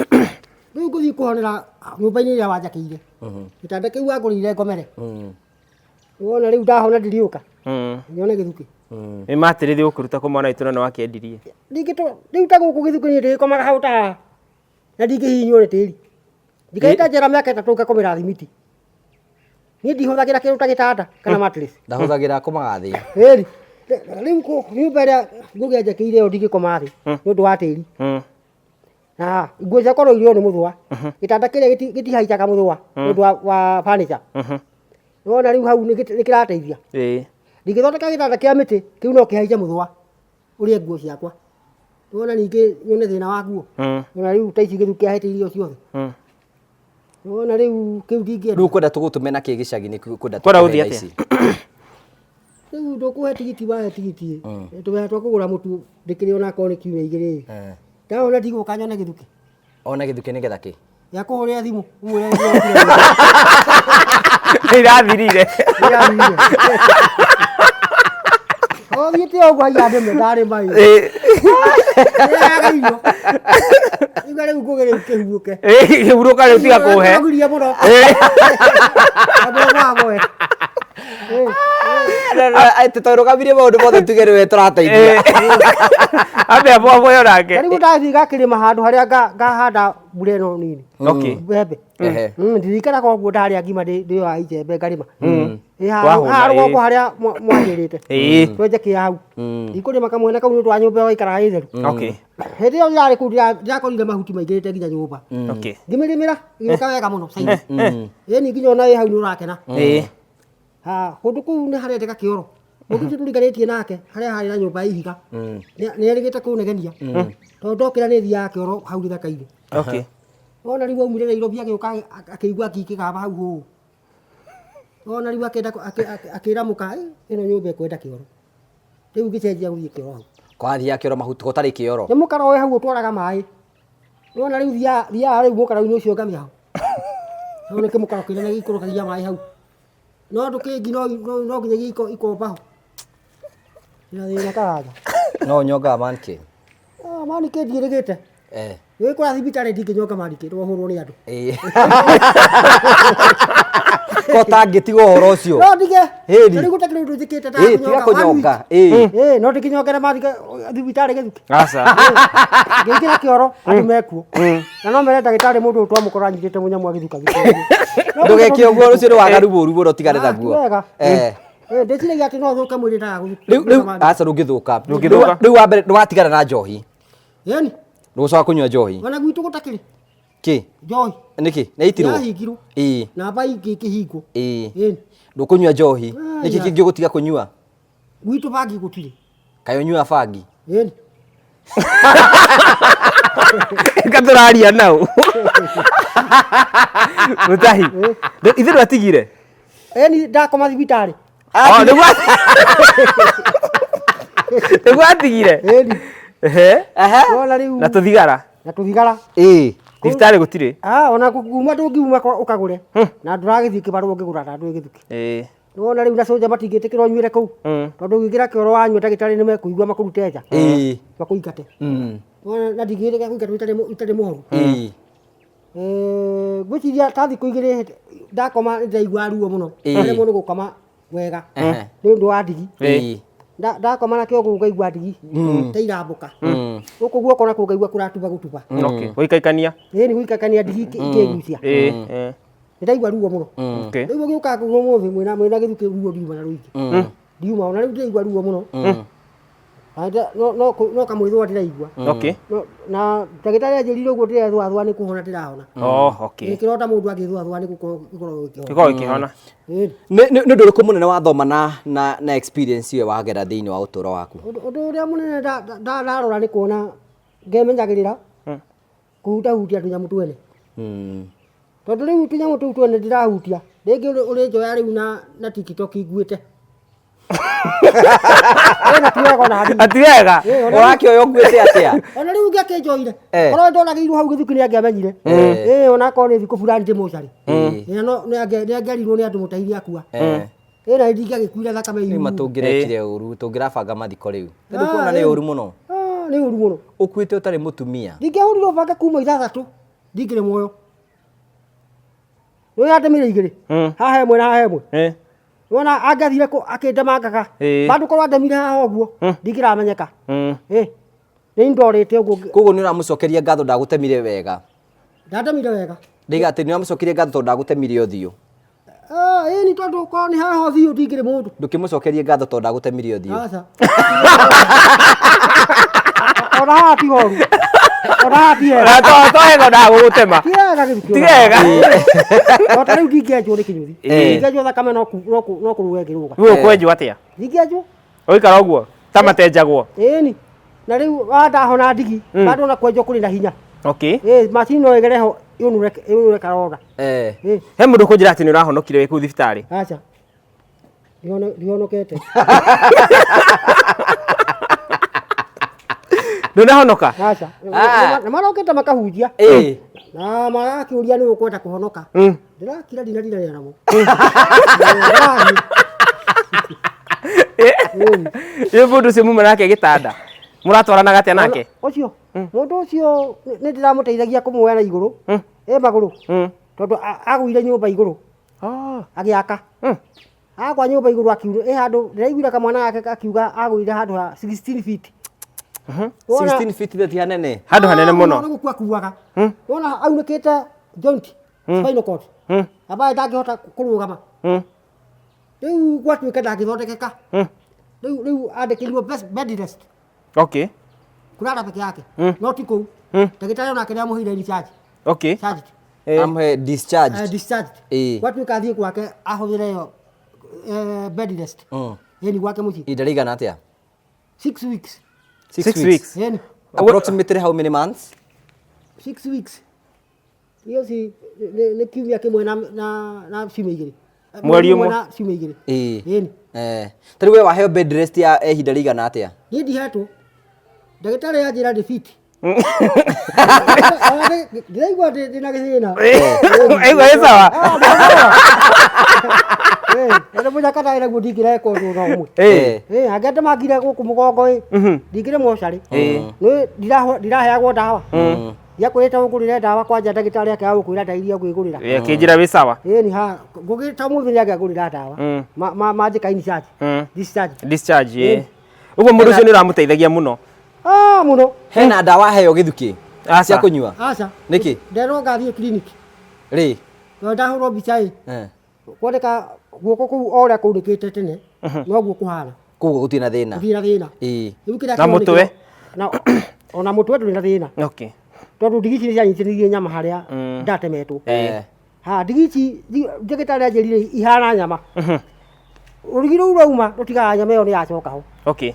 Speaker 1: Rĩu ngũthiĩ kũhonera nyũmba-inĩ ĩrĩa wanjakĩire. Gĩtanda kĩu wangũrĩire ngomere. Nĩwona rĩu ndahona ndiriũka. Nyone gĩthukĩ.
Speaker 3: Nĩ matĩrĩthi gũkũruta kũ mwana witũ na nĩwakĩendirie?
Speaker 1: Rĩu ta gũkũ gĩthukĩ niĩ ndĩgĩkomaga hau ta haha. Na ndingĩhihinywo nĩ tĩri. Ndikarĩte njera mĩaka ĩtatũ ngakomera thimiti. Niĩ ndihũthagĩra kĩndũ ta gĩtanda kana mattress.
Speaker 2: Ndahũthagĩra akomaga thĩ.
Speaker 1: Ĩni. Rĩu nyũmba ĩrĩa Ngũgĩ anjakĩire ĩyo ndingĩkoma thĩ nĩ ũndũ wa tĩri. Na nguo ciakwa no irĩo nĩ mũthũa. Gĩtanda kĩrĩa gĩtihaicaga mũthũa nĩ ũndũ wa furniture. Nĩwona rĩu hau nĩ kĩrateithia. Ndingĩthondeka gĩtanda kĩa mĩtĩ kĩu no kĩhaice mũthũa ũrĩe nguo ciakwa. Nĩwona ningĩ nyone thĩna wa nguo. Ona rĩu ta ici gĩthu kĩahete irio ciothe. Nĩwona rĩu kĩu ndingĩenda.
Speaker 2: Rĩu ũkwenda tũgũtũme na kĩ gĩcagi-inĩ kwenda
Speaker 3: Kwenda
Speaker 2: tũkũhe
Speaker 3: gũthiĩ
Speaker 2: thaa
Speaker 3: atĩa?
Speaker 2: ici?
Speaker 1: Rĩu ndũkũhe tigiti wahe tigiti ĩ. Tũbeca twa kũgũra mũtu ndĩkĩrĩ ona akorwo nĩ kiumia igĩrĩ ĩ. Ndahona ndigũka nyone gĩthukĩ.
Speaker 2: One gĩthukĩ nĩgetha kĩ?
Speaker 1: Gĩa kũhũrĩra thimũ ũmwĩre nĩndĩrokire.
Speaker 3: Irathirire.
Speaker 1: Irathirire. O thiĩte ũguo haiya ndĩme ndarĩma ĩ. Ndĩraga irio. Iga rĩu ngũgĩ rĩu kĩhuruke.
Speaker 3: Kĩhurũka rĩu tiga kũhe.
Speaker 1: Kũgiria mũno. Ambia gwagoe.
Speaker 2: Atĩ twarũgamirie maũndũ mothe tuge nĩwe tũrateithia.
Speaker 3: Ambe aboaboe onake.
Speaker 1: Rĩu ndathiĩ ngakĩrĩma handũ harĩa ngahanda mbura ĩno nini.
Speaker 3: Okay.
Speaker 1: Mbembe.
Speaker 2: Ehe.
Speaker 1: Ndirikanaga ũguo ndarĩa ngima ndĩyoya icembe ngarĩma. Ĩ
Speaker 3: Wahũna,
Speaker 1: haha rũgongo
Speaker 3: ĩ.
Speaker 1: harĩa mwanjĩrĩte. Twenje kĩa hau. Ndikũrĩma kamwena kau nĩ ũndũ wa nyũmba ĩyo ĩikaraga ĩ theru.
Speaker 3: Okay.
Speaker 1: Hĩndĩ ĩyo ndĩrarĩ kũu ndĩrakorire mahuti maingĩrĩte nginya nyũmba.
Speaker 3: Okay.
Speaker 1: Ngĩmĩrĩmĩra ĩgĩũka wega mũno saizi. Ĩni nginya ona wĩ hau nĩ ũrakena. Ha, kũndũ kũu nĩ harendeka kĩoro. Mũndũ ũcio tũriganĩtie nake harĩa harĩ na nyũmba ya ihiga. Nĩ erĩgĩte kũnegenia. Tondũ ndokĩra nĩ thiaga kĩoro hau gĩthaka-inĩ.
Speaker 3: Okay.
Speaker 1: Wona rĩu aumire Nairobi agĩũka akĩigua ngi ikĩgamba hau hũũ. Wona rĩu akĩenda akĩra mũka, ĩno nyũmba ĩkwenda kĩoro. Rĩu ngĩcenjia gũthiĩ kĩoro hau.
Speaker 2: Kwathiaga kĩoro mahuti gũtarĩ kĩoro.
Speaker 1: Nĩ mũkaro wĩ hau ũtwaraga maĩ. Wona rĩu thiaga rĩu mũkaro-inĩ ũcio ngamĩa hau. Hau nĩ kĩmũkaro kĩnene gĩikũrũkagia maĩ hau. No ndũkĩngi no nginyagia ikomba ho. Na thĩna karanja.
Speaker 2: No ũnyongaga mannequin?
Speaker 1: Ah, mannequin ndiĩrĩgĩte.
Speaker 2: Eh.
Speaker 1: Nĩ kũrĩa thibitarĩ ndingĩnyonga mannequin ndũgahũrwo nĩ andũ.
Speaker 2: Ko tangĩtiga ũhoro ũcio.
Speaker 1: No ndige.
Speaker 2: Hĩni.
Speaker 1: Rĩu gũtakĩrĩ ũndũ njĩkĩte
Speaker 2: Ĩ, tiga kũnyonga. Ĩ.
Speaker 1: Ĩ, no ndĩkĩnyongere mannequin thibitarĩ gĩthuki.
Speaker 3: Aca.
Speaker 1: Ngĩingĩra kĩoro andũ mekuo. Na no mere ndagĩtarĩ mũndũ ũyũ twamũkora anyitĩte mũnyamũ agĩthuka.
Speaker 2: Ndũgeke ũguo ũcio nĩ waganu mũũru mũno tigana naguo.
Speaker 1: Ti wega.
Speaker 2: Eh.
Speaker 1: Ndĩciragia atĩ no thũke mwĩrĩ ndaga gũthuka.
Speaker 2: Rĩu rĩu aca ndũngĩthũka.
Speaker 3: Ndũngĩthũka.
Speaker 2: Rĩu wa mbere nĩwatigana na njohi.
Speaker 1: Ĩni,
Speaker 2: Ndũgũcoka kũnyua njohi.
Speaker 1: ona gwitũ gũtakĩrĩ
Speaker 2: Kĩ?
Speaker 1: njohi.
Speaker 2: Nĩkĩ? Nĩ itirwo?
Speaker 1: Yahingirwo.
Speaker 2: Ĩ.
Speaker 1: Namba ingĩ ikĩhingwo.
Speaker 2: Ĩ.
Speaker 1: Ĩni.
Speaker 2: Ndũkũnyua njohi. Nĩkĩ
Speaker 1: Aya.
Speaker 2: kĩngĩ ũgũtiga kũnyua?
Speaker 1: Gwitũ bangi gũtirĩ.
Speaker 2: Kaĩ ũnyuaga bangi?
Speaker 1: Ĩni.
Speaker 3: Ka tũraria nau. Mutahi. Ithe ndwatigire?
Speaker 1: Ĩni ndakoma thibitarĩ.
Speaker 3: Oh, nĩguo nĩguo atigire.
Speaker 1: Ĩni.
Speaker 3: Ehe.
Speaker 1: Wona rĩu.
Speaker 3: Na tũthigara.
Speaker 1: Na tũthigara.
Speaker 2: Ĩ.
Speaker 3: Thibitarĩ gũtirĩ.
Speaker 1: Ah, ona kuma ndũngiuma ũkagũre. Na ndũragĩthiĩ kĩbarũa ũngĩgũra na ndũĩ gĩthuki.
Speaker 3: Ĩ.
Speaker 1: Nĩwona rĩu na cũnja matingĩtĩkĩra ũnyuĩre kũu. Tondũ ũngĩingĩra kĩoro wanyua ndagĩtarĩ nĩmekũigua makũrute nja.
Speaker 2: Ĩ.
Speaker 1: Makũingate. Nĩwona na ndingĩrĩga kũingatwo itarĩ mũhoru.
Speaker 2: Ĩ.
Speaker 1: Ngwĩciria ta thikũ igĩrĩ ndakoma nĩndĩraigua ruo mũno.
Speaker 2: Ĩ.
Speaker 1: Ndaremwo nĩ gũkoma wega.
Speaker 2: Ehe.
Speaker 1: Nĩ ũndũ wa ndigi.
Speaker 2: Ĩ.
Speaker 1: Ndakoma na kĩongo ngaigua ndigi ta irambũka. Gũkũ guoko nakuo ngaigua kũratuba gũtuba.
Speaker 3: Okay. Gũikaikania.
Speaker 1: Ĩ nĩ gũikaikania ndigi ikĩgucia.
Speaker 3: Ĩ. Ĩ.
Speaker 1: Nĩndaigua ruo mũno.
Speaker 3: Okay.
Speaker 1: Rĩu ũgĩũka ũmũthĩ mwĩna mwĩna gĩthukĩ ruo ndiuma na rũingĩ. Ndiuma ona rĩu ndĩraigua ruo mũno. No no kamwĩthũa ndĩraigua.
Speaker 3: Okay.
Speaker 1: Na ndagĩtarĩ anjĩrire ũguo ndĩrethũathũa nĩ kũhona ndĩrahona.
Speaker 3: Oh, okay.
Speaker 1: Nĩ kĩronda mũndũ angĩthũathũa nĩ gũkorwo gĩkoragwo gĩkĩhona.
Speaker 3: Gĩkoragwo gĩkĩhona.
Speaker 1: Ĩni.
Speaker 2: Nĩ ũndũ ũrĩkũ mũnene wathoma na na experience ĩyo wagera thĩinĩ wa ũtũũro waku?
Speaker 1: Ũndũ ũrĩa mũnene ndarora nĩ kuona ngemenyagĩrĩra kũhutahutia tũnyamũ twene. Tondũ rĩu tũnyamũ tũu twene ndĩrahutia rĩngĩ ũrĩnjoya rĩu na TikTok nguĩte. Ĩna ti wega ona hanini.
Speaker 3: Ati wega.
Speaker 1: Ĩ, ona
Speaker 2: Ũrakĩoya ũkuĩte atĩa?
Speaker 1: Ona rĩu ũngĩ akĩnjoire.
Speaker 2: Eh.
Speaker 1: Korwo ndoragĩirwo hau gĩthuki nĩ angĩamenyire. Ĩ ona akorwo nĩ thikũ fulani ndĩ mocarĩ.
Speaker 2: Ĩ.
Speaker 1: No nĩ angĩarirwo nĩ andũ mũteithia akua. Ĩ na ndingĩagĩkuire thakame
Speaker 2: Rĩu ma
Speaker 1: yumĩte.
Speaker 2: tũngĩrekire ũru tũngĩrabanga mathiko rĩu. Tondũ kuona nĩ ũru mũno.
Speaker 1: Nĩ ũru mũno.
Speaker 2: Ũkuĩte ũtarĩ mũtumia.
Speaker 1: Ndingĩahũrirwo banga kuma ithathatũ ndingĩrĩ muoyo. Nĩ yandemire igĩrĩ. Haha ĩmwe na haha ĩmwe. Wona angĩathire kũ akĩndemangaga. Bado korwo andemire haha ũguo ndingĩramenyeka. Ĩ nĩ ndorĩte ũguo.
Speaker 2: Koguo nĩ ũramũcokeria ngatho ndagũtemire wega.
Speaker 1: Ndandemire wega.
Speaker 2: Ndiga atĩ nĩ ũramũcokeria ngatho tondũ ndagũtemire ũthiũ.
Speaker 1: Ĩ nĩ tondũ korwo nĩ haha ũthiũ ndingĩrĩ mũndũ.
Speaker 2: Ndũkĩmũcokerie ngatho tondũ ndagũtemire ũthiũ.
Speaker 1: Aca. Ona haha ti horu. Ona haha ti hega.
Speaker 3: Na to hega ndagũgũtema.
Speaker 1: Ti hega gĩthuki.
Speaker 3: Ti hega.
Speaker 1: O ta rĩu ndingĩenjwo nĩ kĩnyũthi. Ndingĩenjwo thakame no kũrũga ĩngĩrũga.
Speaker 3: Rĩu ũkwenjwo atĩa?
Speaker 1: Ndingĩenjwo.
Speaker 3: Ũikara ũguo ta matenjagwo.
Speaker 1: Ĩni. Na rĩu wandahona ndigi bado ona kwenjwo kũrĩ na hinya.
Speaker 3: Okay.
Speaker 1: Ĩ macini no ĩgere ho ĩũnũre karonda.
Speaker 3: He mũndũ ũkũnjĩra atĩ nĩ ũrahonokire wĩ kũu thibitarĩ.
Speaker 1: Aca. Ndihonokete.
Speaker 3: Ndũnahonoka?
Speaker 1: Aca. Nĩ marokĩte makahunjia. Na marakĩũria nĩ ũkwenda kũhonoka. Ndĩrakira ndinarira namo.
Speaker 3: Ĩ mũndũ ũcio muma nake gĩtanda. Mũratwaranaga atĩa nake?
Speaker 1: Ũcio mũndũ ũcio nĩ ndĩramũteithagia kũmuoya na igũrũ ĩ magũrũ tondũ agũire nyũmba igũrũ agĩaka. Agwa nyũmba igũrũ akiuga ĩ handũ ndĩraiguire kamwana gake gakiuga agũire handũ ha 16 feet. Wona-
Speaker 2: 16 feet ti hanene.
Speaker 3: Handũ hanene mũno.
Speaker 1: Nĩ gũkua akuaga. Wona aunĩkĩte joint spinal cord. Ambaye ndangĩhota kũrũgama. Rĩu gwatuĩka ndangĩthondekeka. Rĩu andĩkĩirwo bed rest.
Speaker 3: Okay.
Speaker 1: Kulala peke yake. No ti kũu. Ndagĩtarĩ onake nĩamũheire discharge.
Speaker 3: Okay.
Speaker 1: Charged.
Speaker 2: Amhe discharged.
Speaker 1: Discharged. Gwatuĩka athiĩ gwake ahũthĩre ĩyo bed rest. Ĩni gwake mũciĩ.
Speaker 2: Ihinda rĩigana atĩa?
Speaker 1: 6 weeks.
Speaker 3: 6 weeks.
Speaker 1: Ĩni.
Speaker 2: Approximately how many months?
Speaker 1: 6 weeks. Iyo si nĩ kiumia kĩmwe na ciumia igĩrĩ.
Speaker 3: Mweri ũmwe.
Speaker 1: Na ciumia igĩrĩ. Ĩni.
Speaker 2: Ta rĩu we waheo bed rest ya ihinda rĩigana atĩa?
Speaker 1: Niĩ ndihetwo. Ndagĩtarĩ anjĩra ndĩ fit. Ndĩraigua ndĩna gĩthĩna.
Speaker 3: Aigua ĩ sawa.
Speaker 1: Tondũ mũnyaka ndarĩ naguo ndingĩreka ũndũ ona ũmwe. Angĩandemangire gũkũ mũgongo ĩ, ndingĩrĩ mocarĩ. Nĩ ndiraheagwo ndawa. Ndiakwĩrĩte ũngũrĩre ndawa kwanja ndagĩtarĩ akĩaga gũkwĩra ndawa iria ũkwĩgũrĩra.
Speaker 3: Akĩnjĩra wĩ sawa.
Speaker 1: Ĩni ha, ngũgĩta ũmũthĩ nĩangĩangũrĩra ndawa. Manjĩka in charge. Discharge.
Speaker 3: Discharge, ĩ. Ũguo mũndũ ũcio nĩ ũramũteithagia mũno.
Speaker 1: Mũno.
Speaker 2: Hena ndawa heo gĩthukĩ?
Speaker 3: Aca.
Speaker 2: Cia kũnyua?
Speaker 1: Aca.
Speaker 2: Nĩkĩ?
Speaker 1: Nderwo ngathiĩ clinic.
Speaker 2: Rĩ?
Speaker 1: Tondũ ndahũrwo mbica ĩ. Kuoneka guoko kũu o ũrĩa kũunĩkĩte tene, noguo kũhana.
Speaker 2: Koguo gũtirĩ na thĩna.
Speaker 1: Gũtirĩ na thĩna. Rĩu kĩrĩa
Speaker 3: Na mũtwe?
Speaker 1: Na ona mũtwe ndũrĩ na thĩna.
Speaker 3: Okay.
Speaker 1: Tondũ ndigi ici nĩcianyitĩrĩirie nyama harĩa ndatemetwo. Ha, ndigi ici ndagĩtarĩ anjĩrire ihana nyama. Rũrigi rũu rwauma rũtigaga nyama ĩyo nĩyacoka ho.
Speaker 3: Okay.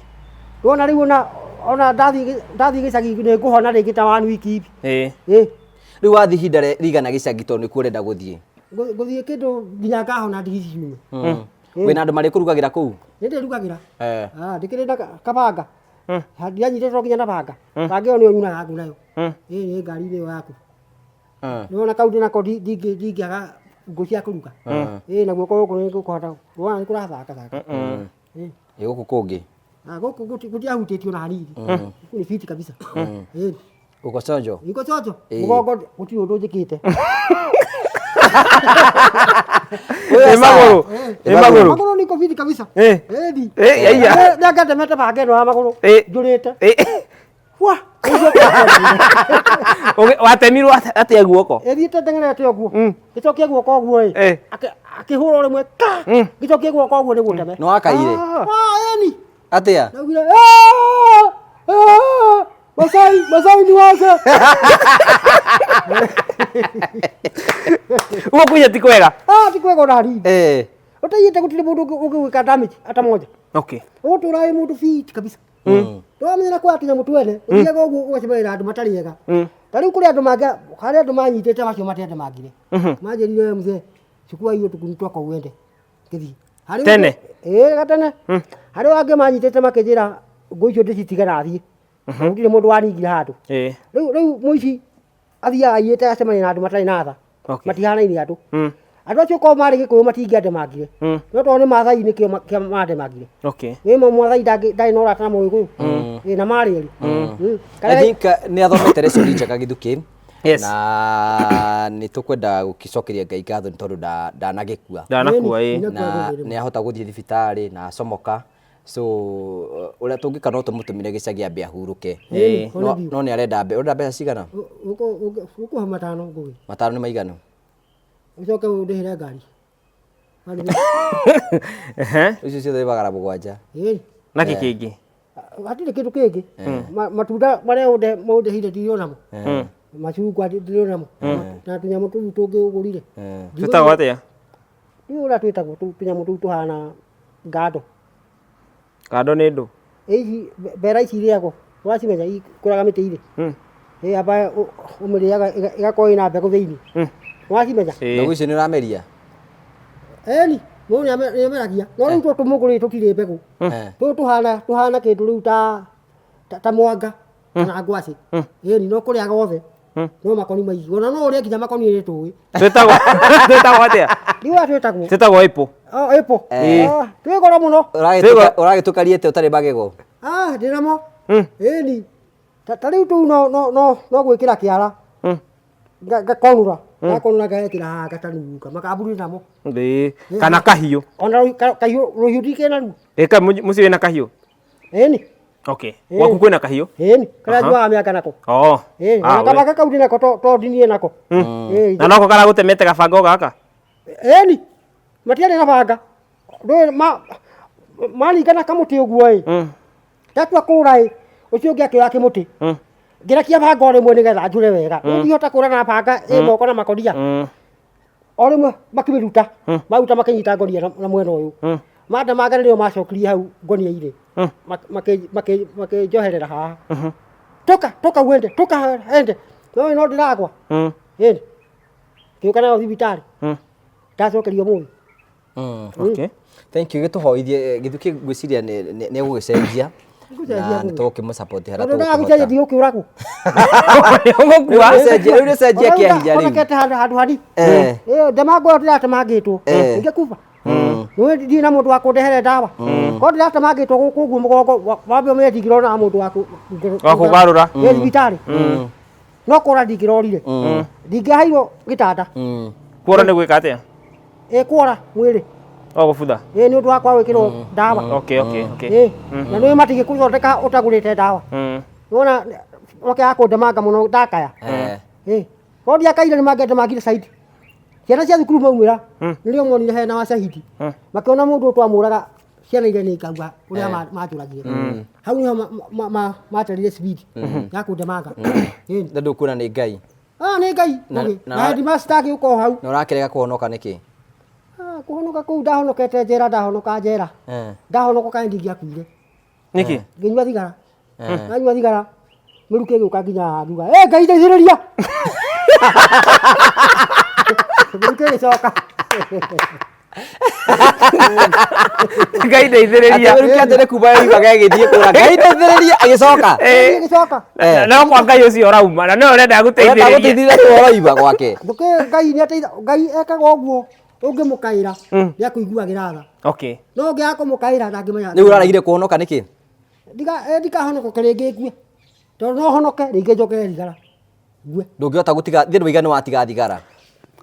Speaker 1: Wona rĩu ona ndathiĩ gĩcagi nĩ ngũhona rĩngĩ ta one week hivi.
Speaker 2: Rĩu wathiĩ ihinda rĩigana gĩcagi tondũ nĩkuo ũrenda gũthiĩ?
Speaker 1: Ngũthiĩ kĩndũ nginya ngahona ndigi ici ciume.
Speaker 2: Wĩna andũ marĩkũrugagĩra kũu?
Speaker 1: Nĩ ndĩrugagĩra. Ndĩkĩrĩ na kabanga. Ndianyitĩtwo nginya na banga. Banga ĩyo nĩyo nyunaga ngũ nayo. Ĩ ngari-inĩ ĩyo yaku. Nĩwona kau ndĩnako ndingĩaga ngũ cia kũruga. Na guoko gũkũ nĩ ngũkũhota. Wona nĩ kũrathaka thaka.
Speaker 2: Ĩ gũkũ kũngĩ?
Speaker 1: Gũkũ gũtiahutĩtio na hanini. Gũkũ nĩ fiti kabisa.
Speaker 2: Uko chonjo?
Speaker 1: Niko chonjo. Mũgongo gũtirĩ ũndũ njĩkĩte.
Speaker 3: Ĩ magũrũ. Ĩ magũrũ.
Speaker 1: Magũrũ niko fiti kabisa. Ĩni.
Speaker 3: Ĩya.
Speaker 1: Nĩangatemete banga ĩno ya magũrũ. Njũrĩte. Wa.
Speaker 3: Watemirwo atĩa guoko?
Speaker 1: Ĩthiĩte ndeng'erete ũguo. Gĩcokie guoko ũguo ĩ. Akĩhũra rĩmwe ta. Gĩcokie guoko ũguo nĩ gũteme.
Speaker 2: Nĩ wakaire?
Speaker 1: Ĩni.
Speaker 2: Atĩa?
Speaker 1: Ndaugire, Masai, Masai ni wake.
Speaker 3: Ũguo kuiya ti kwega?
Speaker 1: Ti kwega ona hanini. Ũtaiyĩte gũtirĩ mũndũ ũngĩgwĩka damage ata moja.
Speaker 3: Okay.
Speaker 1: Ũgũtũra wĩ mũndũ fit kabisa. Ndwamenya na kwa tũnyamũ twene, ũthiaga ũguo ũgacemania na andũ matarĩ ega. Ta rĩu kũrĩ andũ mangĩ, harĩ andũ manyitĩte macio matendemangire. Manjĩrire mzee, chukua hiyo tũkuni twakwa uende. Ngĩthiĩ.
Speaker 3: Tene?
Speaker 1: Gatene. Harĩ angĩ manyitĩte makĩnjĩra ngũ icio ndĩcitige na thiĩ. Gũtirĩ mũndũ waringire handũ. Rĩu mũici athiaga aiyĩte agacemania na andũ matarĩ na tha. Matihanaine andũ. Andũ acio korwo marĩ Gĩkũyũ matingĩandemangire. No tondũ nĩ Maathai nĩkĩo mandemangire. Nĩ Mwathai ndarĩ na ũrata na Mũgĩkũyũ. Na marĩ erĩ.
Speaker 2: I think nĩ athomete lesson njega Gĩthukĩ.
Speaker 3: Yes.
Speaker 2: Na nĩ tũkwenda gũkĩcokeria Ngai ngatho nĩ tondũ ndanagĩkua.
Speaker 3: Ndanakua, ĩ.
Speaker 2: Na nĩ ahota gũthiĩ thibitarĩ na acomoka. So ũrĩa tũngĩka no tũmũtũmĩre gĩcagi ambe ahurũke. No nĩ arenda ũrenda mbeca cigana?
Speaker 1: Ũkũhe matano ngũgĩ.
Speaker 2: Matano nĩ maigana?
Speaker 1: Ũcoke ũndĩhĩre ngari.
Speaker 2: Icio ciothe nĩ magana mũgwanja.
Speaker 3: Na kĩ kĩngĩ?
Speaker 1: Hatirĩ kĩndũ kĩngĩ. Matunda marĩa ũndĩhĩire ndirĩ onamo. Macungwa ndirĩ onamo. Na tũnyamũ tũu tũngĩ ũgũrire.
Speaker 3: Twĩtagwo atĩa?
Speaker 1: Ndiũĩ ũrĩa twĩtagwo tũnyamũ tũu tũhana ngando.
Speaker 3: Ngando nĩ ndũ?
Speaker 1: Ici mbera ici irĩagwo, wacimenya ikũraga mĩtĩ-inĩ. Amba ũmĩrĩaga ĩgakorwo ĩna mbegũ thĩinĩ. Wacimenya?
Speaker 2: Mbegũ icio nĩ ũrameria?
Speaker 1: Ĩni, mũndũ nĩ ameragia. No rĩu tũtũ mũgũrĩte tũtirĩ mbegũ. Tũtũ tũhana kĩndũ rĩu ta mwanga kana ngwacĩ. Ĩni, no kũrĩaga othe. No makoni maingĩ. Ona no ũrĩe nginya makoni nĩ tũĩ.
Speaker 3: Twĩtagwo twĩtagwo atĩa?
Speaker 1: Ndiũĩ ũrĩa twĩtagwo.
Speaker 3: Twĩtagwo apple.
Speaker 1: Apple. Twĩ goro mũno.
Speaker 2: Ũragĩtũkariĩte ũtarĩ magego?
Speaker 1: Ndĩnamo. Ĩni ta rĩu tũu no no no no gwĩkĩra kĩara. Ngakonũra ngakonũra ngekĩra haha gatanuka makamburi namo.
Speaker 3: Ĩĩ. Kana kahiũ.
Speaker 1: Ona kahiũ rũhiũ ndikĩ naruo.
Speaker 3: Ĩ ka mũciĩ wĩna kahiũ?
Speaker 1: Ĩni.
Speaker 3: Okay. Gwaku kwĩna kahiũ?
Speaker 1: Ĩni, karĩa njuaga mĩanga nako.
Speaker 3: Oh.
Speaker 1: Ĩni, ona kabanga kau ndĩ nako to ndinie nako.
Speaker 3: Ĩĩ. Na noko karagũtemete gabanga o gaka?
Speaker 1: Ĩni, matiarĩ na banga. Ndũĩ ma maringana kamũtĩ ũguo ĩ. Ndatua kũra ĩ, ũcio ũngĩ akĩoya kĩmũtĩ. Ngĩrekia banga o rĩmwe nĩgetha njũre wega. Rĩu ndingĩhota kũra na banga ĩ moko na makonia. O rĩmwe makĩmĩruta, maruta makĩnyita ngonia na mwena ũyũ. Mandemanga nĩrĩo macokirie hau ngonia-inĩ. Makĩnjoherera haha. Toka, toka uende, toka ende. No no ndĩragwa. Ĩni. Ngĩũka nayo thibitarĩ. Ndacokerio ũmũthĩ.
Speaker 3: Okay.
Speaker 2: Thank you gĩtũhoithie gĩthukĩ ngwĩciria nĩ egũgĩcenjia na nĩ tũgũkĩmũ support harĩa
Speaker 1: Tondũ ndaga
Speaker 2: tũgũkĩhota.
Speaker 1: gũcenjia ndigũkĩũragwo.
Speaker 3: Nĩũgũkua.
Speaker 2: Rĩu nĩ cenjia kĩa hinya rĩu.
Speaker 1: Honekete handũ handũ hani.
Speaker 2: Eh.
Speaker 1: Ĩyo ndemangwo ĩyo ndĩratemangĩtwo. Ingĩkuba. Nĩũĩ ndirĩ na mũndũ wa kũndehere ndawa. Korwo ndĩratemangĩtwo gũkũ ũguo mũgongo wambe ũmenye ndingĩrona mũndũ wa
Speaker 3: Wa kũgarũra.
Speaker 1: Ĩ thibitarĩ. No kũra ndingĩrorire. Ndingĩaheirwo gĩtanda.
Speaker 3: Kuora nĩ gwĩka atĩa?
Speaker 1: Ĩ kuora mwĩrĩ.
Speaker 3: O gũbutha.
Speaker 1: Ĩ nĩ ũndũ wa kwaga gwĩkĩrwo ndawa.
Speaker 3: Okay, okay, okay.
Speaker 1: Ĩ na nĩũĩ matingĩkũthondeka ũtagũrĩte ndawa. Nĩwona makĩaga kũndemanga mũno ndakaya. Ĩ korwo ndiakaire nĩ mangĩandemangire caidi. Ciana cia thukuru maumĩra nĩrĩo monire hena wacahidi. Makĩona mũndũ ũyũ twamũraga ciana iria nĩ ikauga ũrĩa manjũragire. Hau nĩho materire speed ya kũndemanga. Ĩ.
Speaker 2: Na ndũkuona nĩ Ngai.
Speaker 1: Ah, nĩ Ngai. Na headmaster agĩũka o hau.
Speaker 2: Na ũrakĩrega kũhonoka nĩkĩ?
Speaker 1: Ah, kũhonoka kũu ndahonokete njera, ndahonoka njera. Ndahonoka kaĩ ndingĩakuire.
Speaker 3: Nĩkĩ?
Speaker 1: Ngĩnyua thigara. Ndanyua thigara, mĩrukĩ ĩgĩũka nginya haha ngiuga, "Ĩ Ngai ndeithĩrĩria." Mĩrukĩ ĩgĩcoka.
Speaker 3: Ngai ndeithĩrĩria.
Speaker 2: Atĩ mĩrukĩ atĩ nĩ kuma yoimaga ĩgĩthiĩ kũra. Ngai ndeithĩrĩria agĩcoka.
Speaker 1: Ĩgĩcoka.
Speaker 3: No kwa Ngai ũcio ũrauma na nĩwe ũrenda
Speaker 2: Ũrenda
Speaker 3: gũteithĩrĩria.
Speaker 2: gũteithĩrĩria nĩwe ũroima gwake.
Speaker 1: Ndũkĩ Ngai nĩ ateitha Ngai ekaga ũguo ũngĩmũkaĩra nĩ akũiguagĩra tha.
Speaker 3: Okay.
Speaker 1: No ũngĩaga kũmũkaĩra ndangĩmenya.
Speaker 2: Rĩu ũraregire kũhonoka nĩkĩ?
Speaker 1: Ndikahonoka rĩngĩ ngue. Tondũ no honoke rĩngĩ njokere thigara. Ngue.
Speaker 2: Ndũngĩhota gũtiga, thiĩ ndũiga nĩ watiga thigara.